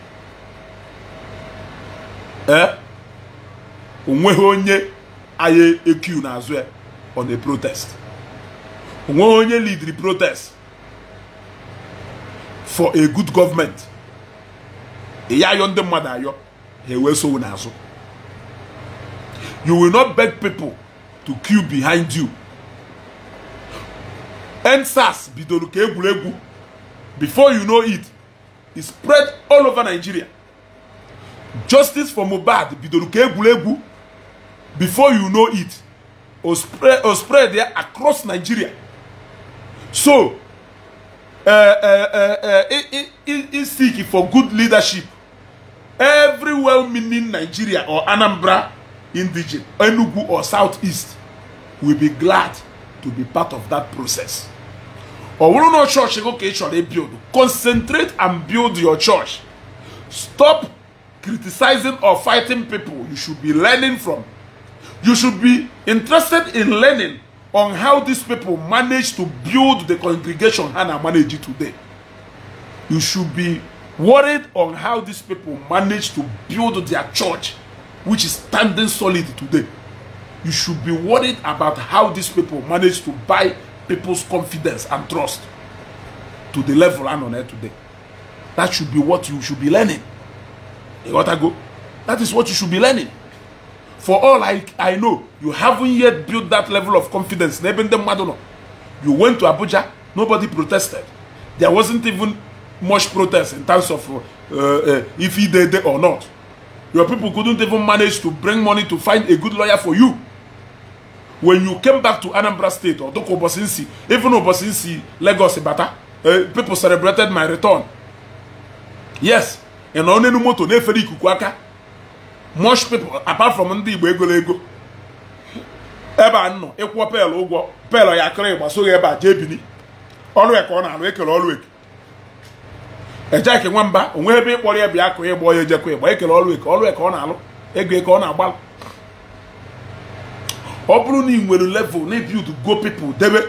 [SPEAKER 1] Onweghị onye anyị eq n'azụ ya on a protest. Onweghị onye lead the protest for a good government. Ya ayọ ndị mmadụ ayọ ha ewee so n'azụ. You will not beg people to queue behind you. EndSARS bidoro ka egwuregwu. Before you know it, it spread all over Nigeria. Justice for Mohbad bidoro ka egwuregwu. Before you know it, o spread there across Nigeria. So, is seeking for good leadership. Every well-meaning Nigeria or Anambra indigene, Enugu or Southeast will be glad to be part of that process. Or we no church go build. Concentrate and build your church. Stop criticizing or fighting people. You should be learning from. You should be interested in learning on how these people manage to build the congregation Hannah manage today. You should be worried on how these people manage to build their church, which is standing solid today. You should be worried about how these people manage to buy people's confidence and trust to the level I'm on it today. That should be what you should be learning. You gotta go. That is what you should be learning. For all I know, you haven't yet built that level of confidence. You went to Abuja, nobody protested. There wasn't even much protest in terms of if he did it or not. Your people couldn't even manage to bring money to find a good lawyer for you. When you came back to Anambra State or Doko Obosinsi, even Obosinsi, Lagos, Ibata, people celebrated my return. Yes, and on moto neferi kukwaka. Much people, apart from ndị Igbo egolego, ebe a nọ ịkwụọ pel ụgwọ pel ya akịrị ịgba soghị ebe a jee bini ọrụ eke ọ na-alụ ekele ọrụ eke ejeke nwamba onwe ebe ịkpọrọ ya bịa akụ ịgba ya ejekwa ịgba ekele ọrụ eke ọ na-alụ ego eke ọ na-agbalụ. Ọ bụrụ na ị nwere level na build go people debe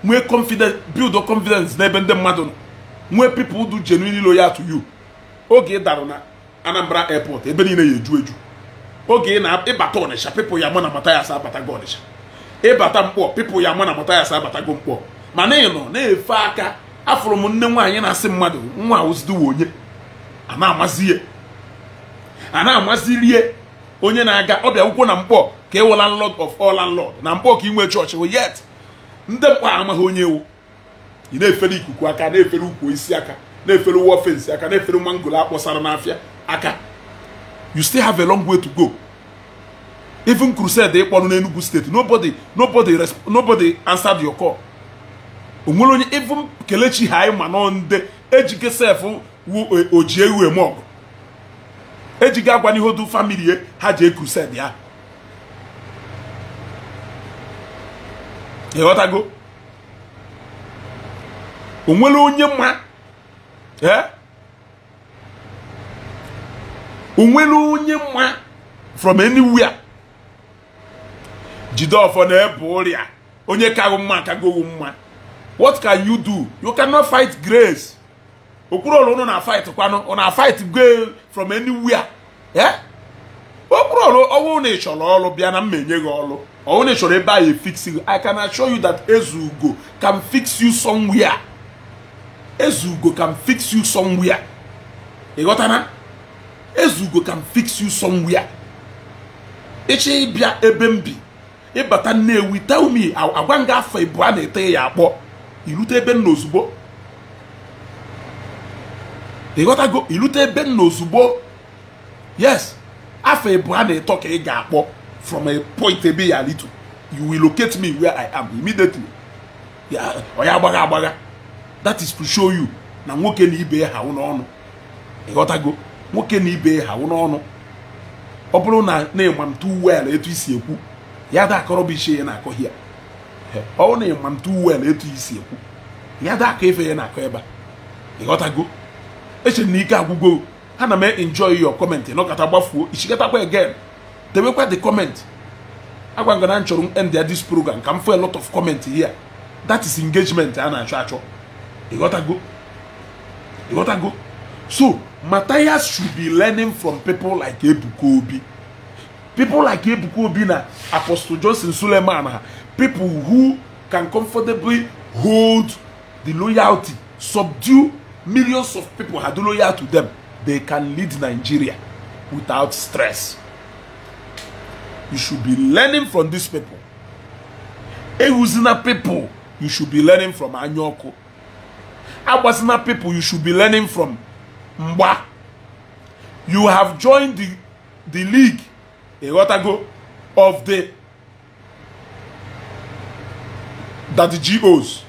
[SPEAKER 1] nwee confidence, build confidence n'ebe ndị mmadụ nọ, nwee people do genuinely loyal to you. Oge ị darụ na Anambra Airport ebe niile ya eju eju. Oge ị na-ịbata Ọnịsha, people ya ma na Mathias abatago Ọnịsha. Ịbata Mkpọ, people ya ma na Mathias abatago Mkpọ. Mana ị nọ na-efe aka. Afụrụ m nne nwaanyị na-asị mmadụ nwa awụzidiwe onye a na-amazi a na-amazirie onye na-aga ọbịa akwụkwọ na Mkpọ ka ịwụ landlord of all landlord na Mkpọ ka ị nwee chọọchị wụ yet ndị Mkpọ amaghị onye ewu. Ị na-efere ikuku aka, na-efere ukwu isi aka, na-efere wall fence aka, na-efere mangolo akpọsara n'afịa aka. You still have a long way to go. Even crusade ịkpọrọ n'Enugu State, nobody answered your call. Onwere onye even Kelechi ha ma nọ ndị ejike sef wu oji ewu eme ọgụ ejike agwa n'ihe odu family ha ji crusade ya. Ịghọtago? Onwere onye mma onwere onye mma from anywhere. Jide ọfọ na-ebu ọrịa onye kago mma akagoghị mma. What can you do? You cannot fight grace. Okwuruọla unu na fight kwano, una fight go from anywhere. Eh? Okwuruọla ọwụ na ịchọrọ ọlụ bịa na mmenye gị ọlụ. Ọwụ na ịchọrọ ebe a fix you. I can assure you that Ezugo can fix you somewhere. Ezugo can fix you somewhere. You got na? Ezugo can fix you somewhere. Eche bịa ebe m bi. Ịbata Nnewi, tell me agwa nga afọ ibu a na-ete ya akpọ. Ilute ebe nna ozugbo. Ịghọtago? Ilute ebe nna ozugbo. Yes. Afọ ibu a na-eto ka ị ga-akpọ from a point ebe ya litu. You will locate me where I am immediately. Ọ ya agbagha agbagha. That is to show you na nwoke na ibe ha wụ n'ọnụ. Ịghọtago? Nwoke na ibe ha wụ n'ọnụ. Ọ bụrụ na na-ịma m too well etu isi ekwu, ya da akọrọ bụ ishe ya na-akọ hia. Ọ na ịma m too well etu isi ekwu, ya da akọ ife ya na-akọ ebe a. Ịghọtago? Eche na ike agwụgo. Ha na m enjoy your comment. Nọkọta gbafuo ichikatakwa again. Debekwa the comment. Agwa nga na nchọrọ m end this program ka m fụ a lot of comment here. That is engagement a na-achọ achọ. Ịghọtago? Ịghọtago? So Matthias should be learning from people like Ebuka Obi. People like Ebuka Obi na Apostle Johnson Suleiman, people who can comfortably hold the loyalty, subdue millions of people who are loyal to them. They can lead Nigeria without stress. You should be learning from these people. Ehuzina people, you should be learning from Anyoko. Agbasina people, you should be learning from Mba. You have joined the league, of the GOs.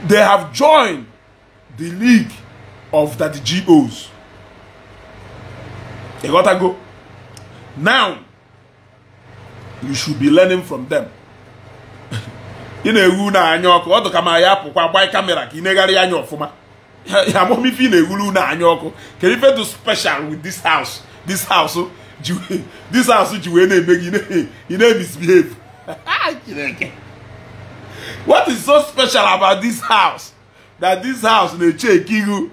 [SPEAKER 1] They have joined the league of the GOs. You gotta go. Now, you should be learning from them. Ị na-ewu na anya ọkụ, ọ dụka ma ya pụkwa gbaa kamera ka ị negharị anya ọfụma. Ya amamife ị na-ewuru na anya ọkụ. Kedu ife dị special with this house? This house ji wee na-eme gị ị na-misbehave. What is so special about this house? That this house na-eche eke ihu.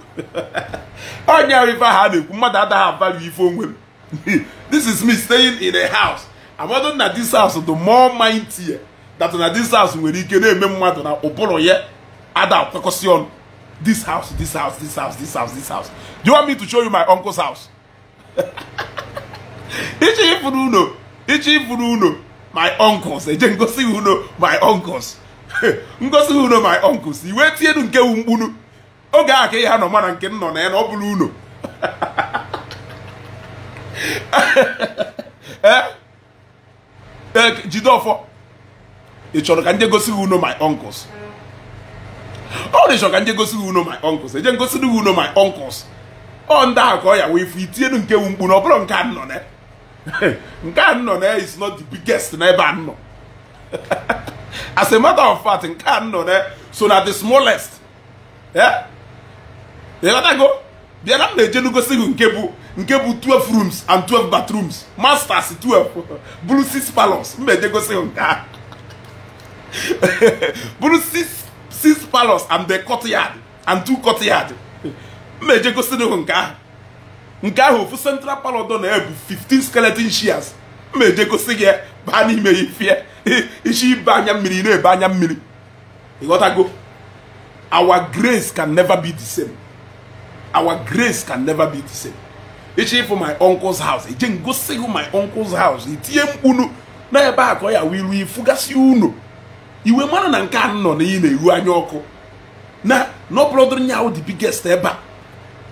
[SPEAKER 1] Onye ife ha na-ekwu mmadụ adaghị avalue ife onwe m. This is me staying in a house Amado na this house the more mightier that na this house nwere ike na-eme mmadụ na ụbụrụ ya ada akwekọsị ọnụ. This house, this house, this house, this house, this house. Do you want me to show you my uncle's house? Ichi ifuru uno, my uncles. Eje ngosi uno, my uncles. Ngosi uno, my uncles. Iwe tienu nke mkpunu. Oge a ka ihe nọ mana nke nọ na ya na ọ bụrụ uno. Jide ọfọ. Ị chọrọ ka nje gosi uno my uncles? Ọ dị chọrọ ka nje gosi uno my uncles? Eje ngosi uno my uncles. Ọ ndị ahụ ka ọ ya wee ifu itienu nke mkpu na ọ bụrụ nke a nọ na nke a nọ na is not the biggest n'ebe a nọ. As a matter of fact, nke a nọ na so na the smallest. Ịghọtago? Bịa na m na-eje ngosi gị nke bụ 12 rooms and 12 bathrooms, masters 12 bụrụ 6 parlors. M na-eje gosi gị nke a bụrụ 6 parlors and the courtyard and 2 courtyard. M na-eje gosi gị nke ahụ. Nke ahụ ofu central parlor dọ na ebu 15 skeleton chairs. M na-eje gosi gị baa n'ime ya ifie isi ibe anya mmiri na-ebe anya mmiri. Ịghọtago? Our grace can never be the same. Our grace can never be the same. Ichi for my uncle's house. Eje ngosi gị my uncle's house. Itinye mkpunu na ebe a ka ọ ya wiru ifugasị unu. Iwe mara na nke a nọ na ị na-eru anya ọkụ. Na n'ọbụlọdụrụ nya the biggest ebe a.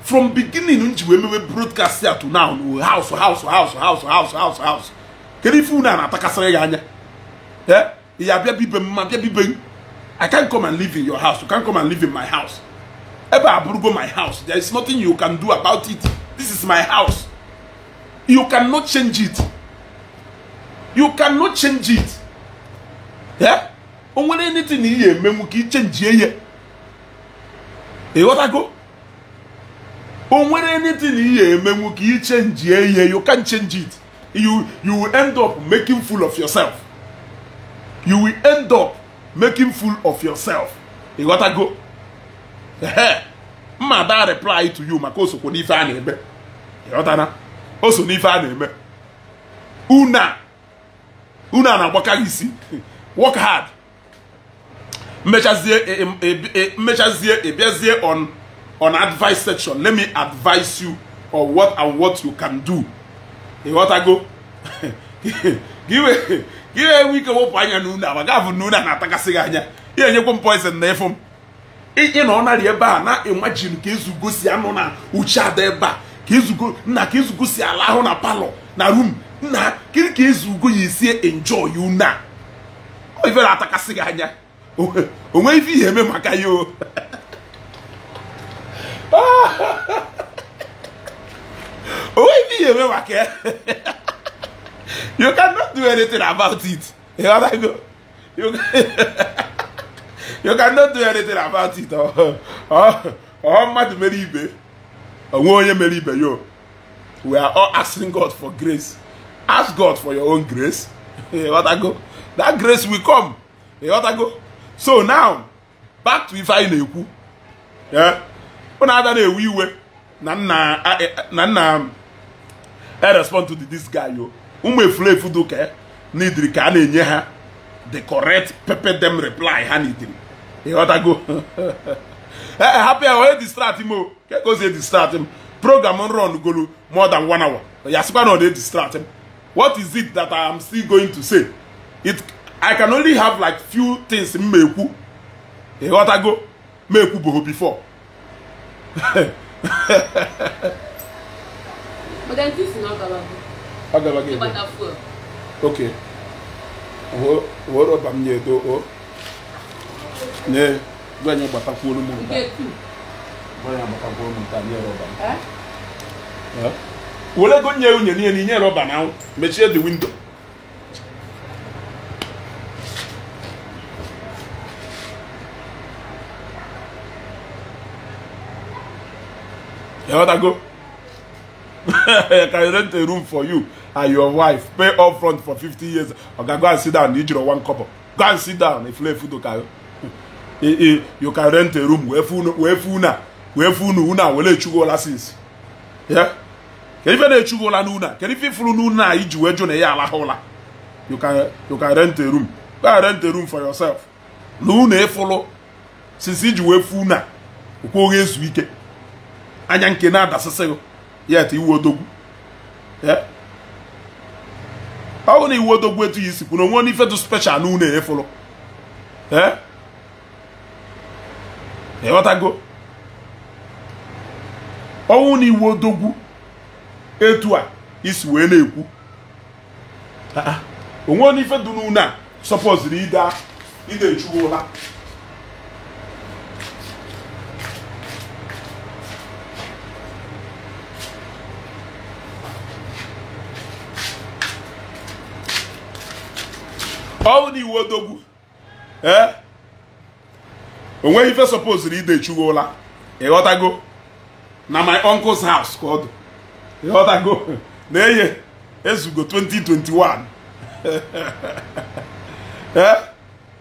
[SPEAKER 1] From beginning nji wee mewe broadcast ya to now, house, house, house, house, house, house, house. Kedu ife unu a na-atakasịrị gị anya? Ya bịa bibe m ma bịa bibe m. I can't come and live in your house. You can't come and live in my house. Ebe a my house. There is nothing you can do about it. This is my house. You cannot change it. You cannot change it. Yeah? Onwere anything ihe emenwu ka i change ye. Ịghọtago? Onwere anything ihe emenwu ka i change ye. You can't change it. You will end up making fool of yourself. You will end up making fool of yourself. Ịghọtago? Mma da reply to you maka osokwo n'ife a na-eme. Ịghọtana? O so n'ife a na-eme. Una na-agbaka isi. Work hard. Mmechazie ebiazie on advice section. Let me advise you on what and what you can do. Ịghọtago? Give wike wepụ anya n'una maka afụ n'una na-atakasị gị anya. Ihe enyekwa m poison na ịfụ m. Ị nọ narị ebe a na imagine ka ezugo si anọ na uche ada ebe a, ka ezugo nna ka ezugo si ala ahụ na palọ na room nna kiri ka ezugo ya esi enjoy una. Ọ ife na-atakasị gị anya. Onwe ife ihe eme maka ya o. Onwe ife ihe eme maka ya. You cannot do anything about it. You cannot do anything about it. Oh, mmadụ mere ibe. Onwe onye mere ibe yo. We are all asking God for grace. Ask God for your own grace. That grace will come. So now, back to ife anyị na-ekwu. Yeah. Unu ada na-ewe iwe na nna I respond to this guy yo. Ụmụ efulefu duka n'idiri ka a na-enye ha the correct pepper them reply ha n'idiri. Ịghọtago? Happy hour distract him o. Ke gozie distract him. Program run golu more than 1 hour. Ya sikwa na ọ dey distract him. What is it that I am still going to say? It I can only have like few things m ekwu. Ịghọtago? M ekwuboho before.
[SPEAKER 2] But then this is not about.
[SPEAKER 1] Okay. What about me do? Ne, gwa gbatakwuolu m nta. Gwa gbatakwuolu m nta nye rọba. Eh? Wole go nye unye nye nye rọba na mechie the window. You want to go? I can rent a room for you and your wife. Pay up front for 50 years. Okay, go and sit down. You one couple. Go and sit down. If you can rent a room. Yeah? Can you You can rent a room. Go and rent a room for yourself. Na unu efulu since iji wee fu na okwu ezu ike. Anya nke na-adasịsị yet iwu odogwu. Ọ bụ na iwu odogwu etu ya isi kwuru onwe n'ife dị special na unu efulu. Ịghọtago? Ọnwụ na iwu odogwu etu a isi wee na-ekwu onwe n'ife dị n'unu a sọpọziri ide echugo ụla. Ọnwụ na iwu odogwu onweghị ife sọpọziri ide echugo ụla. Ịghọtago? Na my uncle's house ka ọ dị. Ịghọtago? Na eye ezugo 2021.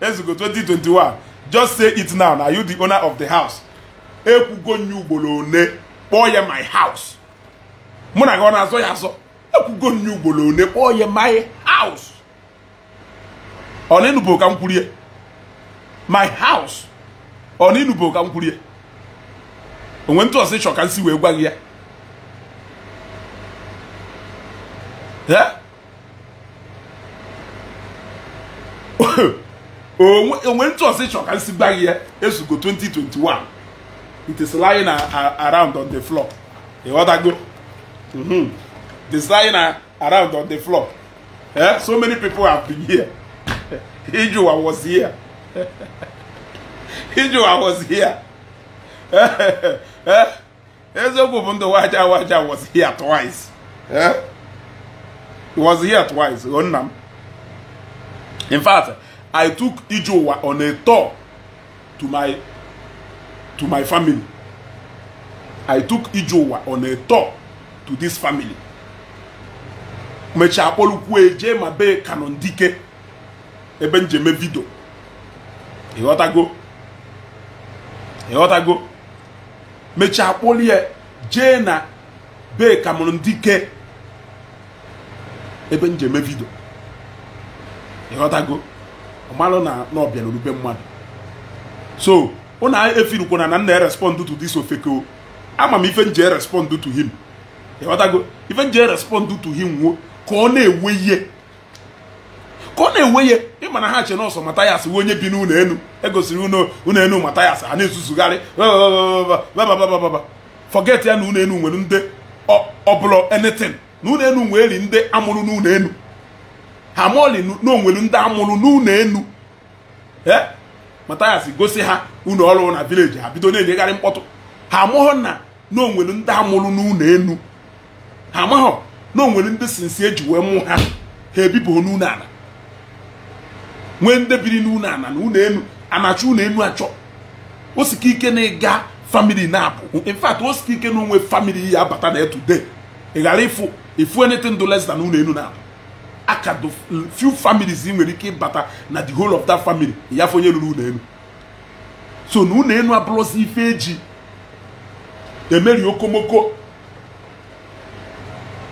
[SPEAKER 1] Ezugo 2021. Just say it now. Are you the owner of the house? Ekwugo nye ugboro one kpọọ ya my house. Mụ na gị ọ na-azọ ya azọ. Ekwugo nye ugboro one kpọọ ya my house. Ọ na-enubo ka m kwurie? My house. Ọ na-enubo ka m kwurie? Onwe ntụ ọsị chọ ka nsi wee gwa gị ya. Onwe ntụ ọsị chọ ka nsi gwa gị ya. Ezugo 2021. It is lying around on the floor. Ịghọtago? It is lying around on the floor. So many people have been here. Ijuwa was here. Ijuwa was here. Eziokwu bụ ndụ waja waja was here twice. He was here twice. In fact, I took Ijuwa on a tour to my family. I took Ijuwa on a tour to this family. Mecha akpọlukwu eje ma be Canon Dike ebe njeme video. Ịghọtago? Ịghọtago? Mecha akpọlie jee na be Canon Dike ebe njeme video. Ịghọtago? Ọmalụ na ọ bịara rube mmadụ. So, ụna efirukwana na nna respond to this ofeko. Ama m ife nje respond to him. Ịghọtago? Ife nje respond to him wo ka ọ na-ewe ihe. Ka ọ na-ewe ihe. Ịma na ha che nọọsụ Mathias wee onye bi n'ụlọ enu. Egosiri ụlọ enu Mathias ha na-ezuzugharị. Forget ya na ụlọ enu nwere ndị ọbụla anything. Na ụlọ enu nwere ndị amụrụ n'ụlọ enu. Ha mọli na onwere ndị amụrụ n'ụlọ enu. Mathias gosi ha ụlọ ọrụ na village ha bido na-enyegharị mkpọtụ. Ha amụghọ na onwere ndị amụrụ n'ụlọ enu. Ha amaghọ na onwere ndị sinsi eji wee mụ ha. Ha ebibụghị n'ụlọ ala. Nwee ndị biri n'ụlọ ala na ụlọ enu anachi ụlọ enu achọ. Osike ike na ịga family na-apụ. In fact, osike ike na onwe family ya abata na today. Ị ghara ịfụ ifu anything do less than ụlọ enu na-apụ. Aka do few families nwere ike ịbata na the whole of that family ya fụ onye ruru ụlọ enu. So na ụlọ enu abụrụzi ife eji emeri okomoko.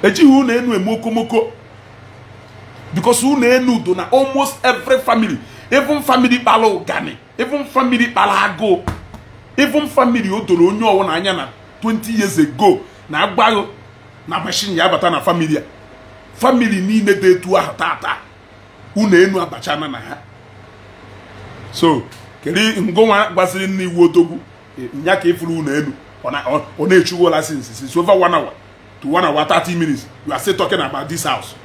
[SPEAKER 1] Ejighị ụlọ enu eme okomoko. Because ụlọ enu do na almost every family, even family kpara ụgani, even family kpara agụụ, even family o doro onye ọwụ anya na 20 years ago na agbaghị na machine ya abata na family ya. Family niile dị etu ahụ tata ụlọ enu abachana na ha. So kedu ngụnwa gbasiri nne iwu odogwu nya ka ifuru ụlọ enu ọ na-echugola since over 1 hour to 1 hour 30 minutes you are still talking about this house.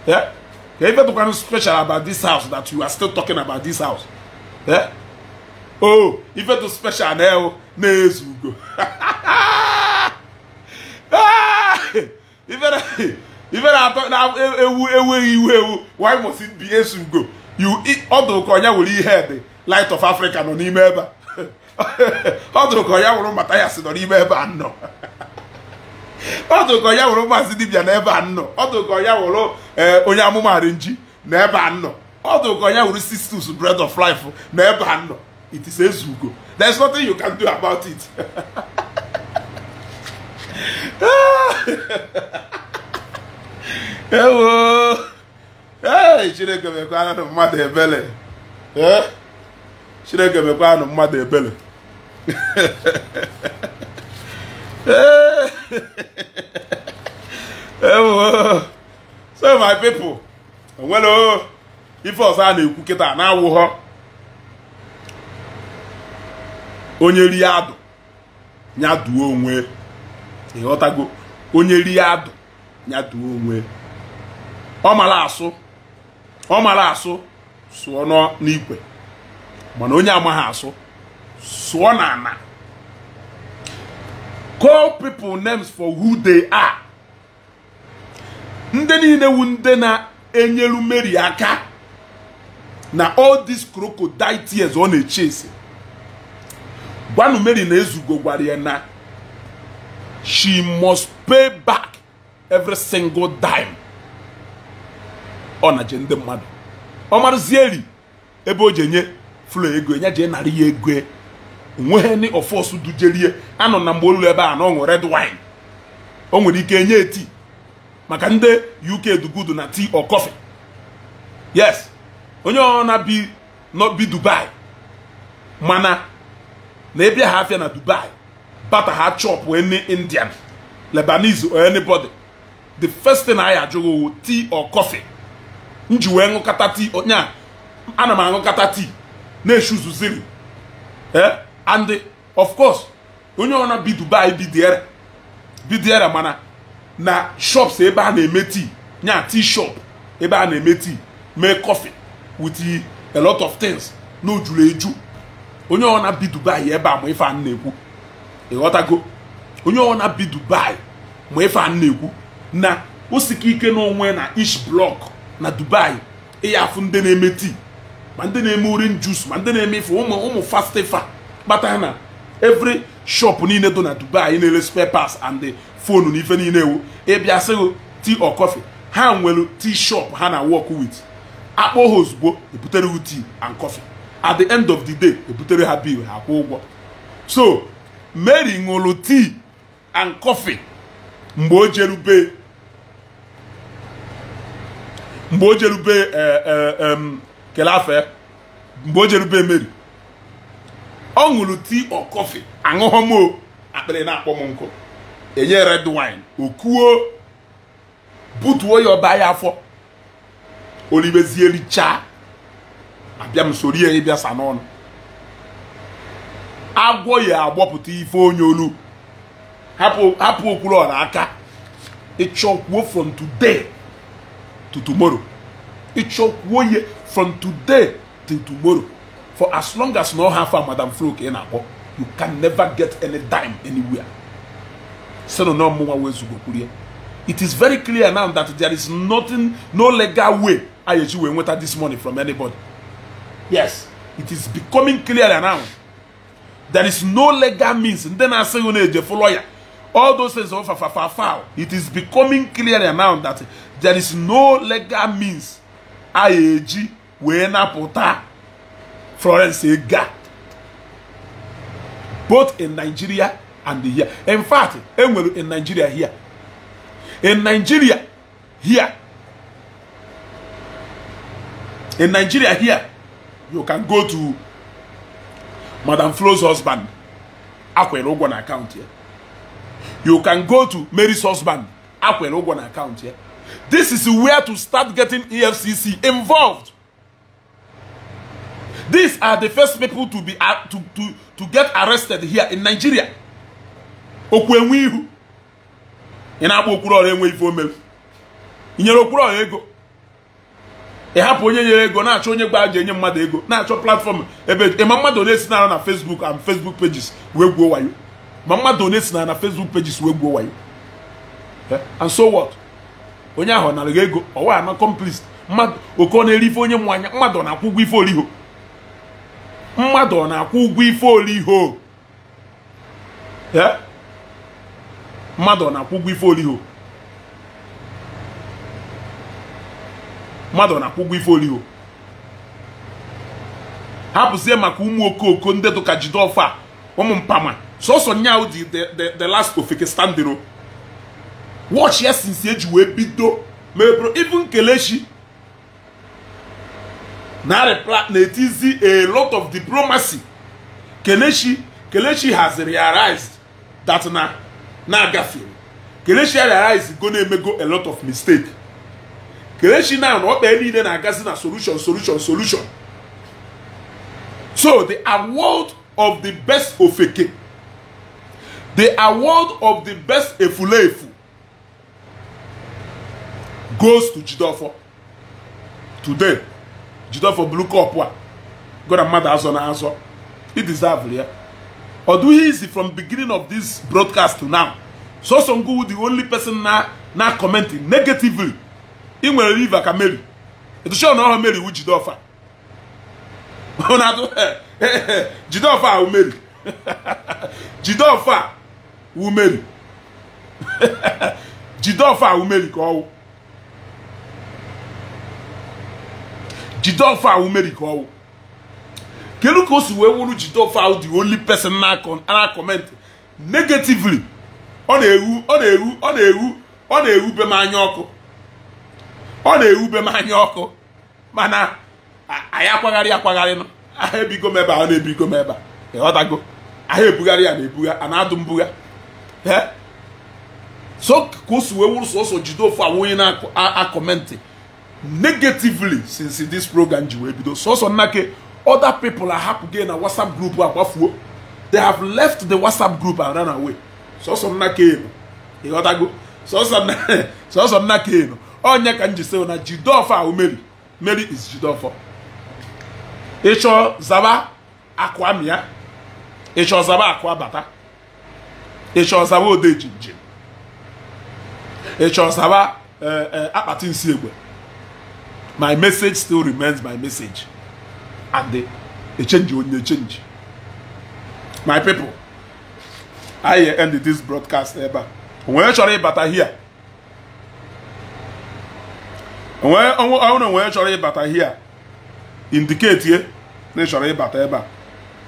[SPEAKER 1] Yeah? If you special about this house that you are still talking about this house. Yeah? Oh, if it's special now, na-ezugo. Why must it be ezugo? You eat all the will hear the Light of Africa no n'ime ebe. Ọ dụrụ ka ya wụrụ Mathias nọ n'ime ebe a nọ. Ọ dụrụ ka ya wụrụ Maazị Dibia n'ebe a nọ. Ọ dụrụ ka ya wụrụ onye amụma Arinji n'ebe a nọ. Ọ dụrụ ka ya wụrụ Sisters Bread of Life n'ebe a nọ. It is ezugo. There is nothing you can do about it. Hello. Hey. Chineke mekwanụ mmadụ ebele. Ee, Chineke mekwanụ mmadụ ebele. So my people, well, ife ọzọ a na-ekwu kịta na-awụghọ onye rie adụ ya duo onwe. Ịghọtago? Onye rie adụ ya duo onwe. Ọ mara asụ, ọ mara asụ sụọ n'ikwe, mana onye amaghị asụ sụọ n'ana. Call people names for who they are. Ndị niile wu ndị na-enyelu Mary aka na all these crocodile tears ọ na-echase. Gwanụ Mary na Ezugo gwara ya na she must pay back every single dime ọ na-je ndị mmadụ. Ọ marụzieri ebe o ji enye Flo ego, ya jee narị ya ego. Onweghị ni ọfọsụ dujerie anọ na mgbe olulu ebe a na ọṅụ red wine. O nwere ike enye tii maka ndị UK dugudu na tea or coffee. Yes, onye ọ na bi bi Dubai, mana na ebe ha afịa na Dubai bata ha chop any Indian, Lebanese or anybody, the first thing I ajụghị tea or coffee. Nji wee ṅụkata tea, onye ana m aṅụkata tea na-eshuzuziri. And of course onye ọ na bi Dubai bi diere mana na shops ebe a na-eme tea, nya tea shop ebe a na-eme tea mee coffee with a lot of things na ojuru eju. Onye ọ na bi Dubai ebe a ma ife a na-ekwu. Ịghọtago? Onye ọ na bi Dubai ma ife a na-ekwu na osike ike n'onwe na each block na Dubai ịya afụ ndị na-eme tea, ma ndị na-eme orange juice, ma ndị na-eme ife ụmụ fast ife kpata na every shop niile dị na Dubai na-ere spare parts and the phone na ife niile ewu ịbịa sịghị tea or coffee. Ha nwere tea shop ha na work with. Akpọ ha ozugbo ebutere ha tea and coffee. At the end of the day ebutere ha bill, ha kwụ ụgwọ. So Mary ṅụrụ tea and coffee mgbe o jerube kelafe, mgbe o jerube Mary ọ ṅụrụ tea or coffee. Aṅụghọ m o, akpịrị na-akpọ m nkụ. Enye red wine okuo butuo ya ọba ya afọ olibezie richaa abịa m soro ya ịbịa sa n'ọnụ. Agwọ ya agbọpụta ife onye olu. Hapụ okwuru ọra aka. Ịchọkwuo from today to tomorrow. Ịchọkwuo ya from today till tomorrow. For as long as no half a Madam Flo ka ị na-akpọ, you can never get any dime anywhere. It is very clear now that there is nothing, no legal way I will nweta this money from anybody. Yes, it is becoming clearer now. There is no legal means. And then I say you follow all those things of. It is becoming clearer now that there is no legal means. IAG we na Florence Ega, both in Nigeria and here. In fact, in Nigeria here. In Nigeria here. In Nigeria here, you can go to Madam Flo's husband. Akwere ụgwọ na account here. You can go to Mary's husband. Akwere ụgwọ na account here. This is where to start getting EFCC involved. These are the first people to be to get arrested here in Nigeria. Okwu enwe ihu. Ị na-akpọ okwuru ọrụ enwe ife omelu. Ị nyere okwuru ọrụ ego. Ị hapụ onye nyere ego na-achọ onye gba aja enye mmadụ ego, na-achọ platform ebe ịma mmadụ onye si na Facebook and Facebook pages wee gwuo wayo. Ma mmadụ onye si na Facebook pages wee gwuo wayo. And so what? Onye ahụ nara gị ego, ọwa na accomplice. Mmadụ oke ọ na-eri ife onye mụ anya, mmadụ ọ na-akwụ ụgwọ ife oliho. Mmadụ ọ na-akwụ ụgwọ ife oliho. Mmadụ ọ na-akwụ ụgwọ ife oliho. Mmadụ ọ na-akwụ ụgwọ ife oliho. Hapụzie maka ụmụ okooko ndị dụka Jideofor, ụmụ mpama sọsọ nyawu dị the last ofeke standing. Watch ya since eji wee bido mebro even Kelechi Na reply na-etizi a lot of diplomacy. Kelechi has realized that na na-agafe. Kelechi realized go na-emego a lot of mistake. Kelechi now na ọkpa niile na-agazi na solution solution solution. So the award of the best ofeke, the award of the best efulefu goes to Jideofor. Today, Jideofor blue cup wa go na mmadụ azọ na azọ. He deserve ya. Although he is from beginning of this broadcast to now, so Songo the only person na commenting negatively. He nwere river ka Mary. It show na Mary wu Jideofor. Jideofor wu Mary. Jideofor wu Mary. Jideofor wu Mary ka ọ. Jideofor wu Mary ka ọ. Kedu ka o si wee wuru Jideofor the only person na comment negatively? Ọ na-ewu ọ na-ewu ọ na-ewu ọ na-ewube m anya ọkụ. Ọ na-ewube m anya ọkụ. Mana anyị akwagharị akwagharị nọ. Ahụ ebigo m ebe a, ọ na-ebigo m ebe a. Ịghọtago? Ahụ ebugharị ya na-ebugha, a na-adụ mbugha. So ka o si wee wuru sọsọ Jideofor onye na-akọmentị negatively since this program ji wee bido. Sọsọ nnake other people are happy na WhatsApp group akwafuo. They have left the WhatsApp group and run away. Sọsọ nnake eno. Ịghọtago? Sọsọ nnake eno. Onye ka m ji sị na Jideofor ahụ Mary. Mary is Jideofor. Ịchọ zaba akwa mịa. Ịchọ zaba akwa bata. Ịchọ zaba ode jinjin. Ịchọ zaba akpati nsi egbe. My message still remains my message. And they change only change. My people, I end this broadcast ever. When you bata here, when you bata here, indicate here, bata eba.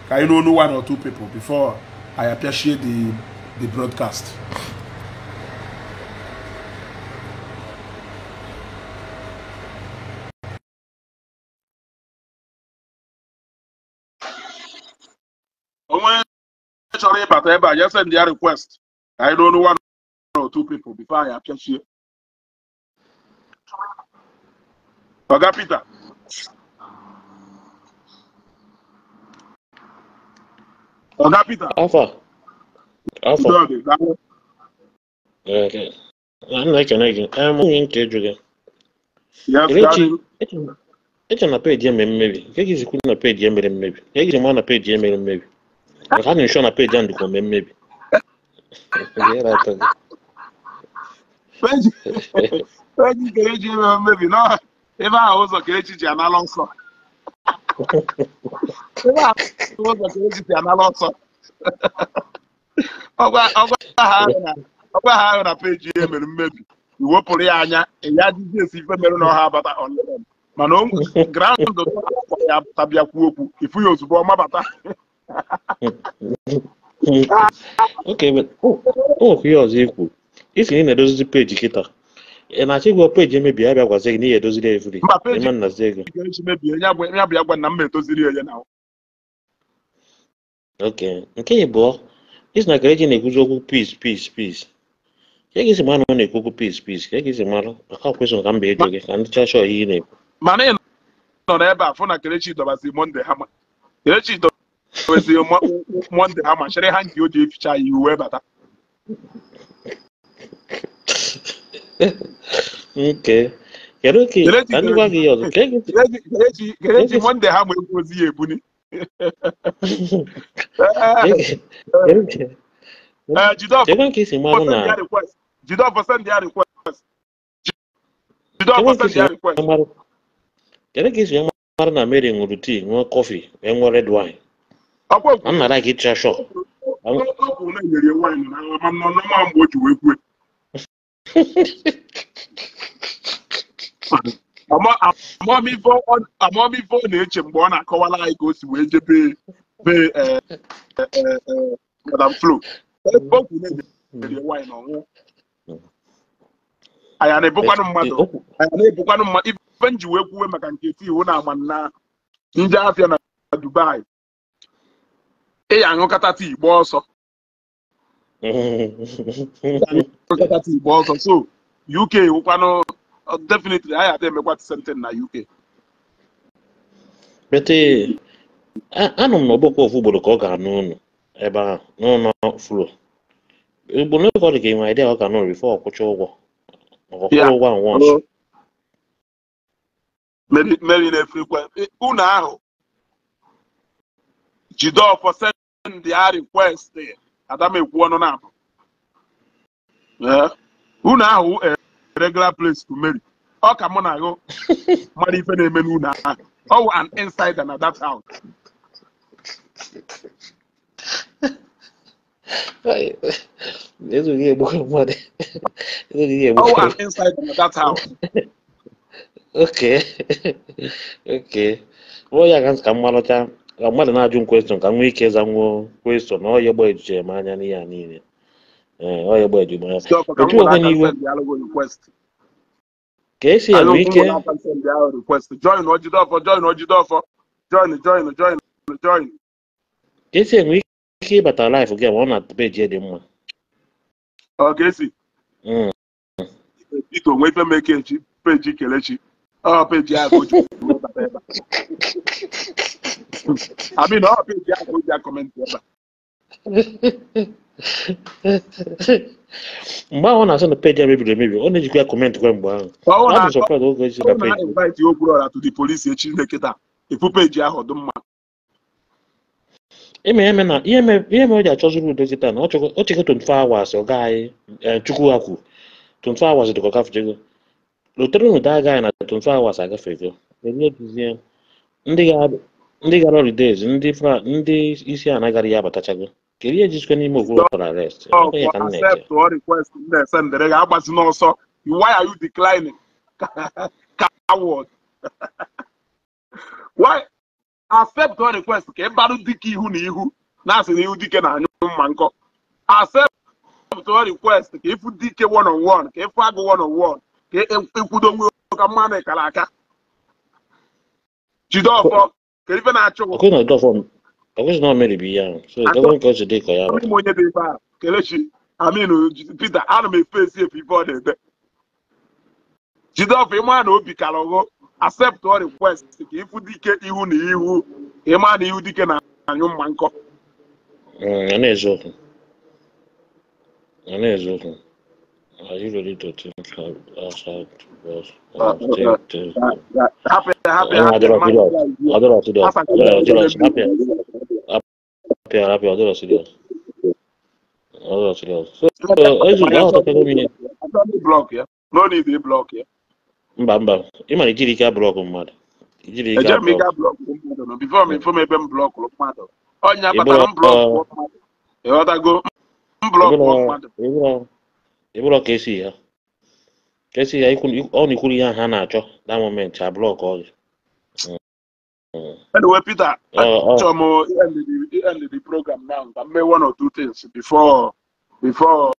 [SPEAKER 1] Can you know one or two people before I appreciate the broadcast? Just send their request. I don't know one or two people before I appreciate. Oga Peter. Oga Peter.
[SPEAKER 2] Alpha. Alpha. Okay. I'm like an egg. I'm going to do
[SPEAKER 1] Yes,
[SPEAKER 2] it's on a page, maybe. Is couldn't pay maybe. Is one page, maybe. I can't show a page and come maybe.
[SPEAKER 1] Maybe no. If I was a Kelechi and Alonso. If I was a Kelechi and Alonso. Ọgwa page maybe. You were put anya, and ya did if no have on them. Mano ground tabia kuoku. If we use mabata.
[SPEAKER 2] Okay, but oh, here's equal. If you need a page, kita. And I think what page maybe I was saying near those every man as they okay, okay, boy. It's not creating a good peace, peace, peace. Here is a man on a cuckoo peace, peace. Here is a man, a question can be and just show you.
[SPEAKER 1] Man, not ever phone a Kelechi was Monday hammer. Kelechi was Monday hammer. Shall I hand you the future you were better?
[SPEAKER 2] Okay. Okay.
[SPEAKER 1] Kelechi Monday hammer was ye bunny. Jideofor send their request. Jideofor send their request.
[SPEAKER 2] Kedu na Mary ṅụrụ tii, ṅụọ kọfị, wee ṅụọ red wine? I'm not like it shop.
[SPEAKER 1] Amamife na-eche mgbe ọ na-akọwala anyị ka o si wee je be Madam Flo. Anyị na-ebukwanụ mmadụ. Anyị na-ebukwanụ mmadụ. Ife nji wee kwuwe maka nke tii iwu na ama na Nje afịa na Dubai. Ị ya aṅụkọta tii gba ọsọ. Aṅụkọta tii gba ọsọ. So UK wụkwanụ definitely anyị ada emekwa the same thing na UK.
[SPEAKER 2] But anụ m na ọgbọkwa ofu ugboro ka ọ ga-anụ ụnụ ebe ahụ n'ụlọ flo. Ugboro ole ka ọ dị ka ị nwere idea ọ ga-anụ before ọ kwụcha ụgwọ. Maka ọ kwụrụ ụgwọ ahụ once.
[SPEAKER 1] Mary na-efrekwe unu ahụ jide ọfọ send ya request Adam ekwu ọnụ na abụ. Unu ahụ a regular place to marry. Ọ ka mụ na agụ mara ife na-eme n'unu ahụ. Ọ wụ an insider na that house.
[SPEAKER 2] Ezughị egbu mmadụ. Ezughị egbu.
[SPEAKER 1] Ọ wụ an insider na that house.
[SPEAKER 2] Okay. Okay. Ọ ya ka m malụcha ka mmadụ na-ajụ m question ka m nwee ike ịza nwuo question na ọ ya gba ejije m anya n'ihe a niile. Ee, ọ ya gba ejije m anya.
[SPEAKER 1] Jide ọfọ ka m
[SPEAKER 2] Otu
[SPEAKER 1] nwere
[SPEAKER 2] okwe
[SPEAKER 1] aka
[SPEAKER 2] n'iwe
[SPEAKER 1] send ya alụgo request.
[SPEAKER 2] ka esi ya
[SPEAKER 1] Alụ
[SPEAKER 2] nwee
[SPEAKER 1] m
[SPEAKER 2] ike
[SPEAKER 1] nwere aka send ya request. Join ọ jide ọfọ, join ọ jide ọfọ. Join, join, join, join.
[SPEAKER 2] Ka esi enwe ike ịbata life gị ma ọ na peji dị mma.
[SPEAKER 1] Ọ ga-esi. Biko nwee ife mee kechi peji Kelechi. Ọ peji ahụ ka o ji wee bata ebe a. I mean, ọ peji ahụ ka o ji akọmentị ebe a.
[SPEAKER 2] Mgbe ahụ ọ na-asị na peji a mebiri emebi, ọ na-ejikwa ya kọmentị kwa mgbe ahụ.
[SPEAKER 1] Ọ
[SPEAKER 2] Ọ
[SPEAKER 1] na
[SPEAKER 2] dị surprise oge esi na
[SPEAKER 1] ọ na
[SPEAKER 2] peji.
[SPEAKER 1] invite Okwuluọra to the police echi nekịta. Ifu peji ahụ dị mma.
[SPEAKER 2] Ime eme na ihe mere o ji achọziri udo kịta na ọ chọgo ọ chego 24 hours ọ gaghị Chukwu ha kwu 24 hours dịka ọ gafechego. Rutere unu daa agaghị na 24 hours agafego. Enye dizie ndị ga ndị gara holidays ndị fra ndị isi a nagara ya abatachago. Kedu ihe jizikwa n'ime Okwuluọra arrest? Ọ ya
[SPEAKER 1] Ọfọ
[SPEAKER 2] ka m na-eche.
[SPEAKER 1] accept all request m na-esendere gị agbazi n'ọsọ. Why are you declining? Coward. Why accept all request ka ị barụ dike ihu na ihu na-asị na ihu dike na-anyụ mma nkọ. Accept all request ka ịfụ dike one on one, ka ịfụ agụ one on one, ka ịkwudo nwe ka mmanụ ịkara aka. Jide ọfọ ka ife na-achụ gị.
[SPEAKER 2] Ọkụ na ọdọ ọkụ na o bụ ihe ahụ. So
[SPEAKER 1] Achọ
[SPEAKER 2] gọọmenti ka o si dị ka ya
[SPEAKER 1] m
[SPEAKER 2] bata.
[SPEAKER 1] Onye dị ebe a Kelechi Aminu Peter ana m efe esi efe ife ọ na-ede. Jide ọfọ ịma na obi kara ụghụ accept all request ka ịfụ dike ihu na ihu ịma na ihu dike na-anyụ mma nkọ.
[SPEAKER 2] Ọ na-eziokwu. Ọ na-eziokwu. Are you ready to think outside the box or take
[SPEAKER 1] Hapụ ya, hapụ ya,
[SPEAKER 2] Ọ
[SPEAKER 1] hapụ ya.
[SPEAKER 2] adịrọ serious. Adịrọ serious.
[SPEAKER 1] Asa
[SPEAKER 2] Adịrọ serious. Hapụ ya. Hapụ ya, hapụ ya, adịrọ serious. Adịrọ serious. So, ezugo aghọtachago m ihe.
[SPEAKER 1] Block ya, no need to block ya.
[SPEAKER 2] Mba mba, ị mara ijiri ike block mmadụ. Ijiri ike
[SPEAKER 1] Eje m
[SPEAKER 2] block.
[SPEAKER 1] ịga block mmadụ nọ before m ifo m ebe m blockụrụ mmadụ ọnya
[SPEAKER 2] Ị
[SPEAKER 1] kpatara m block
[SPEAKER 2] bụrụ
[SPEAKER 1] mmadụ ịghọtago m
[SPEAKER 2] ị
[SPEAKER 1] block
[SPEAKER 2] bụrụ
[SPEAKER 1] mmadụ.
[SPEAKER 2] ị bụrụ ị bụrụ ka esi ya. Ka esi ya ikwu ọ na ikwuru ihe ahụ ha na-achọ that moment ha block ọ gị.
[SPEAKER 1] Anyway, Peter,
[SPEAKER 2] Ọ ọ
[SPEAKER 1] achọrọ m end the program now ka m mee one or two things before.
[SPEAKER 2] Nsogbu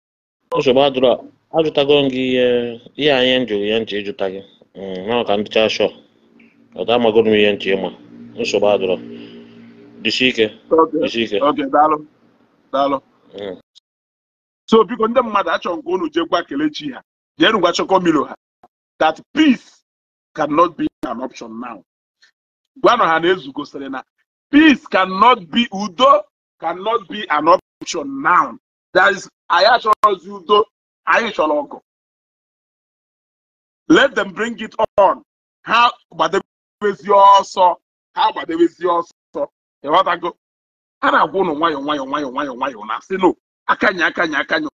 [SPEAKER 2] adịrọ, ajụtago m gị ihe ihe anyị njụrụ ya nche ịjụta gị. Na ka ndị shọ ọta amagoro m ihe nche ịma. Nsogbu adịrọ, dịsi ike.
[SPEAKER 1] Okay.
[SPEAKER 2] Dịsi ike.
[SPEAKER 1] Okay, daalụ, daalụ. So biko ndị mmadụ, achọrọ m ka unu jee gwa Kelechi ha, jeenu gwa Chokomilo ha that peace cannot be an option now. Gwanụ ha na ezu gosiri na peace cannot be, udo cannot be an option now. There is anyị achọrọzi udo, anyị chọrọ ọgụ. Let them bring it on. Ha gbadebezi ọsọ, ha gbadebezi ọsọ, ịghọtago? A na-agwa ụnụ nwayọọ nwayọọ nwayọọ nwayọọ nwayọọ na asị no akanya akanya akanya.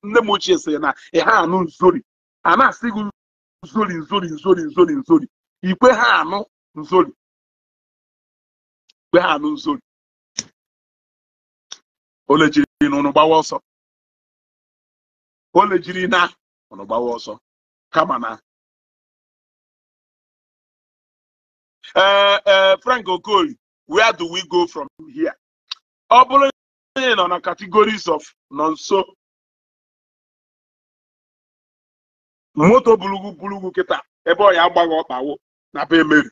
[SPEAKER 1] Nne m ochie sị na ị ha anụ nzori a na-asị gị nzori nzori nzori nzori nzori ikwe ha anụ nzori ikwe ha anụ nzori ole jiri na ụnụ gbawa ọsọ, ole jiri na ụnụ gbawa ọsọ kama na ee Frank Okoli, where do we go from here? Ọ bụrụ na ị nọ na categories of nọ nso moto bulugu bulugu kịta ebe ọ ya agbaghị ọkpawo na be Mary,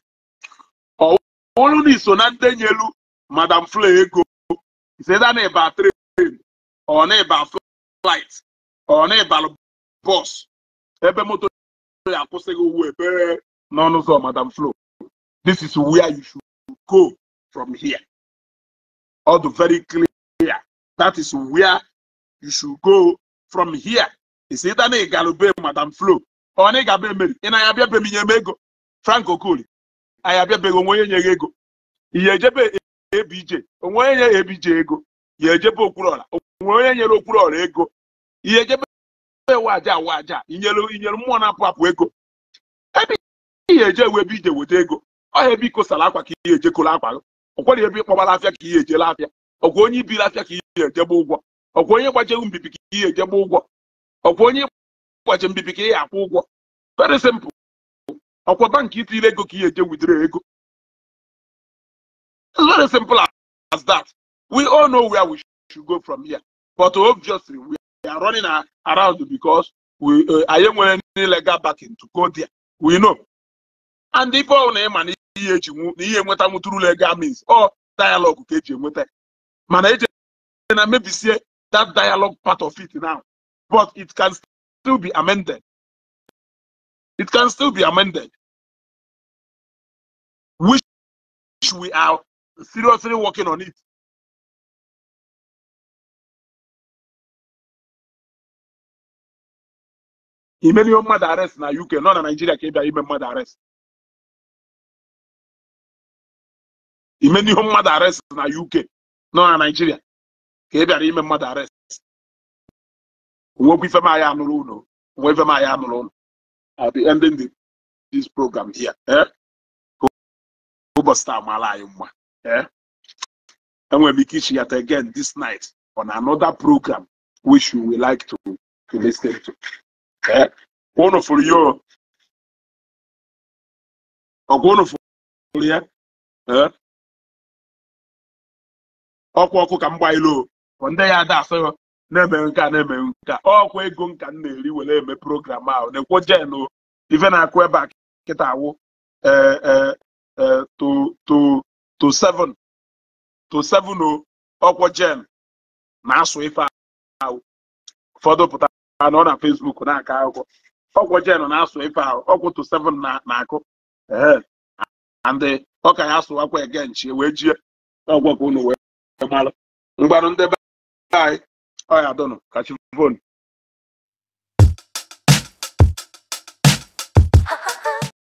[SPEAKER 1] ọ Olu na iso na ndị nyelu Madam Flo ego iseda na ịba train ọ na ịba flight ọ na ịba bus ebe moto ya akwụsịghị uwe ebe n'ọnụ ụzọ Madam Flo. This is where you should go from here. All the very clear. That is where you should go from here. It's either na ịgalube Madam Flo ọ na ịgabe Mary. Ị na ya abịa be m inye m ego. Frank Okoli anyị abịabeghị onwe onye nyere ego. Ihe ejebe ABJ onwe onye nyere ABJ ego. Ihe ejebe Okwuluọra onwe onye nyere Okwuluọra ego. Ihe ejebe waja waja inyere mmụọ na-apụ apụ ego. Ebe ihe eje ewe ebe ije weta ego. Ọ ebe ikosara akwa ka ihe ejekọrọ akwa. Ọkwara ebe ịkpọbara afịa ka ihe ejela afịa. Ọkwa onye ibiri afịa ka ihe ejegba ụgwọ. Ọkwa onye gbajeghị mbibi ka ihe ejegba ụgwọ. Ọkwa onye gbaje mbibi ka ihe akwụ ụgwọ. Very simple. Ọkwa bankị itiri ego ka ihe eje withdraw ego. It's very simple as that. We all know where we should go from here. But obviously, we are running around because we I ain't any legal backing to go there. We know. And if all name and through legal means or dialogue, manage and maybe see that dialogue part of it now. But it can still be amended. It can still be amended. Which we are seriously working on it. Imeni mmadụ arrest na UK, nọ na Nigeria ka ị bịa ime mmadụ arrest. Imeni mmadụ arrest na UK, nọ na Nigeria ka ị bịara ime mmadụ arrest. Onwekwa ife m anyị anụrụ ụnụ, onwe ife m anyị anụrụ ụnụ. I'll be ending this program here. Eh? Ụbọchị taa mara anyị mma. Eh? Enwere m ike ichi ya again this night on another program which you will like to listen to. Eh? Unu fụrụ ya o. Ọkwa unu fụrụ ya. Eh? Ọkwa ọkụ ka m gba ilu o. Ndị ya ada asị na-eme nke a na-eme nke a. Ọkwa ego nka m na-eri were eme program ahụ. Na-ekwo jen o. Ife na-akụ ebe a kịta awụ to 7 to 7 o. Ọkwa jen na-asụ ife ahụ. Ụfọdụ pụta nọ na Facebook na-akọ akụkọ. Ọkwa jen na-asụ ife ahụ. Ọkwa to 7 na-akụ. And ọ ka ya asụ akwa again chi wee jie. Ọgwọ ka unu wee malụ. Mgbanụ ndị be anyị ọ ya dọnụ ka chi fonu.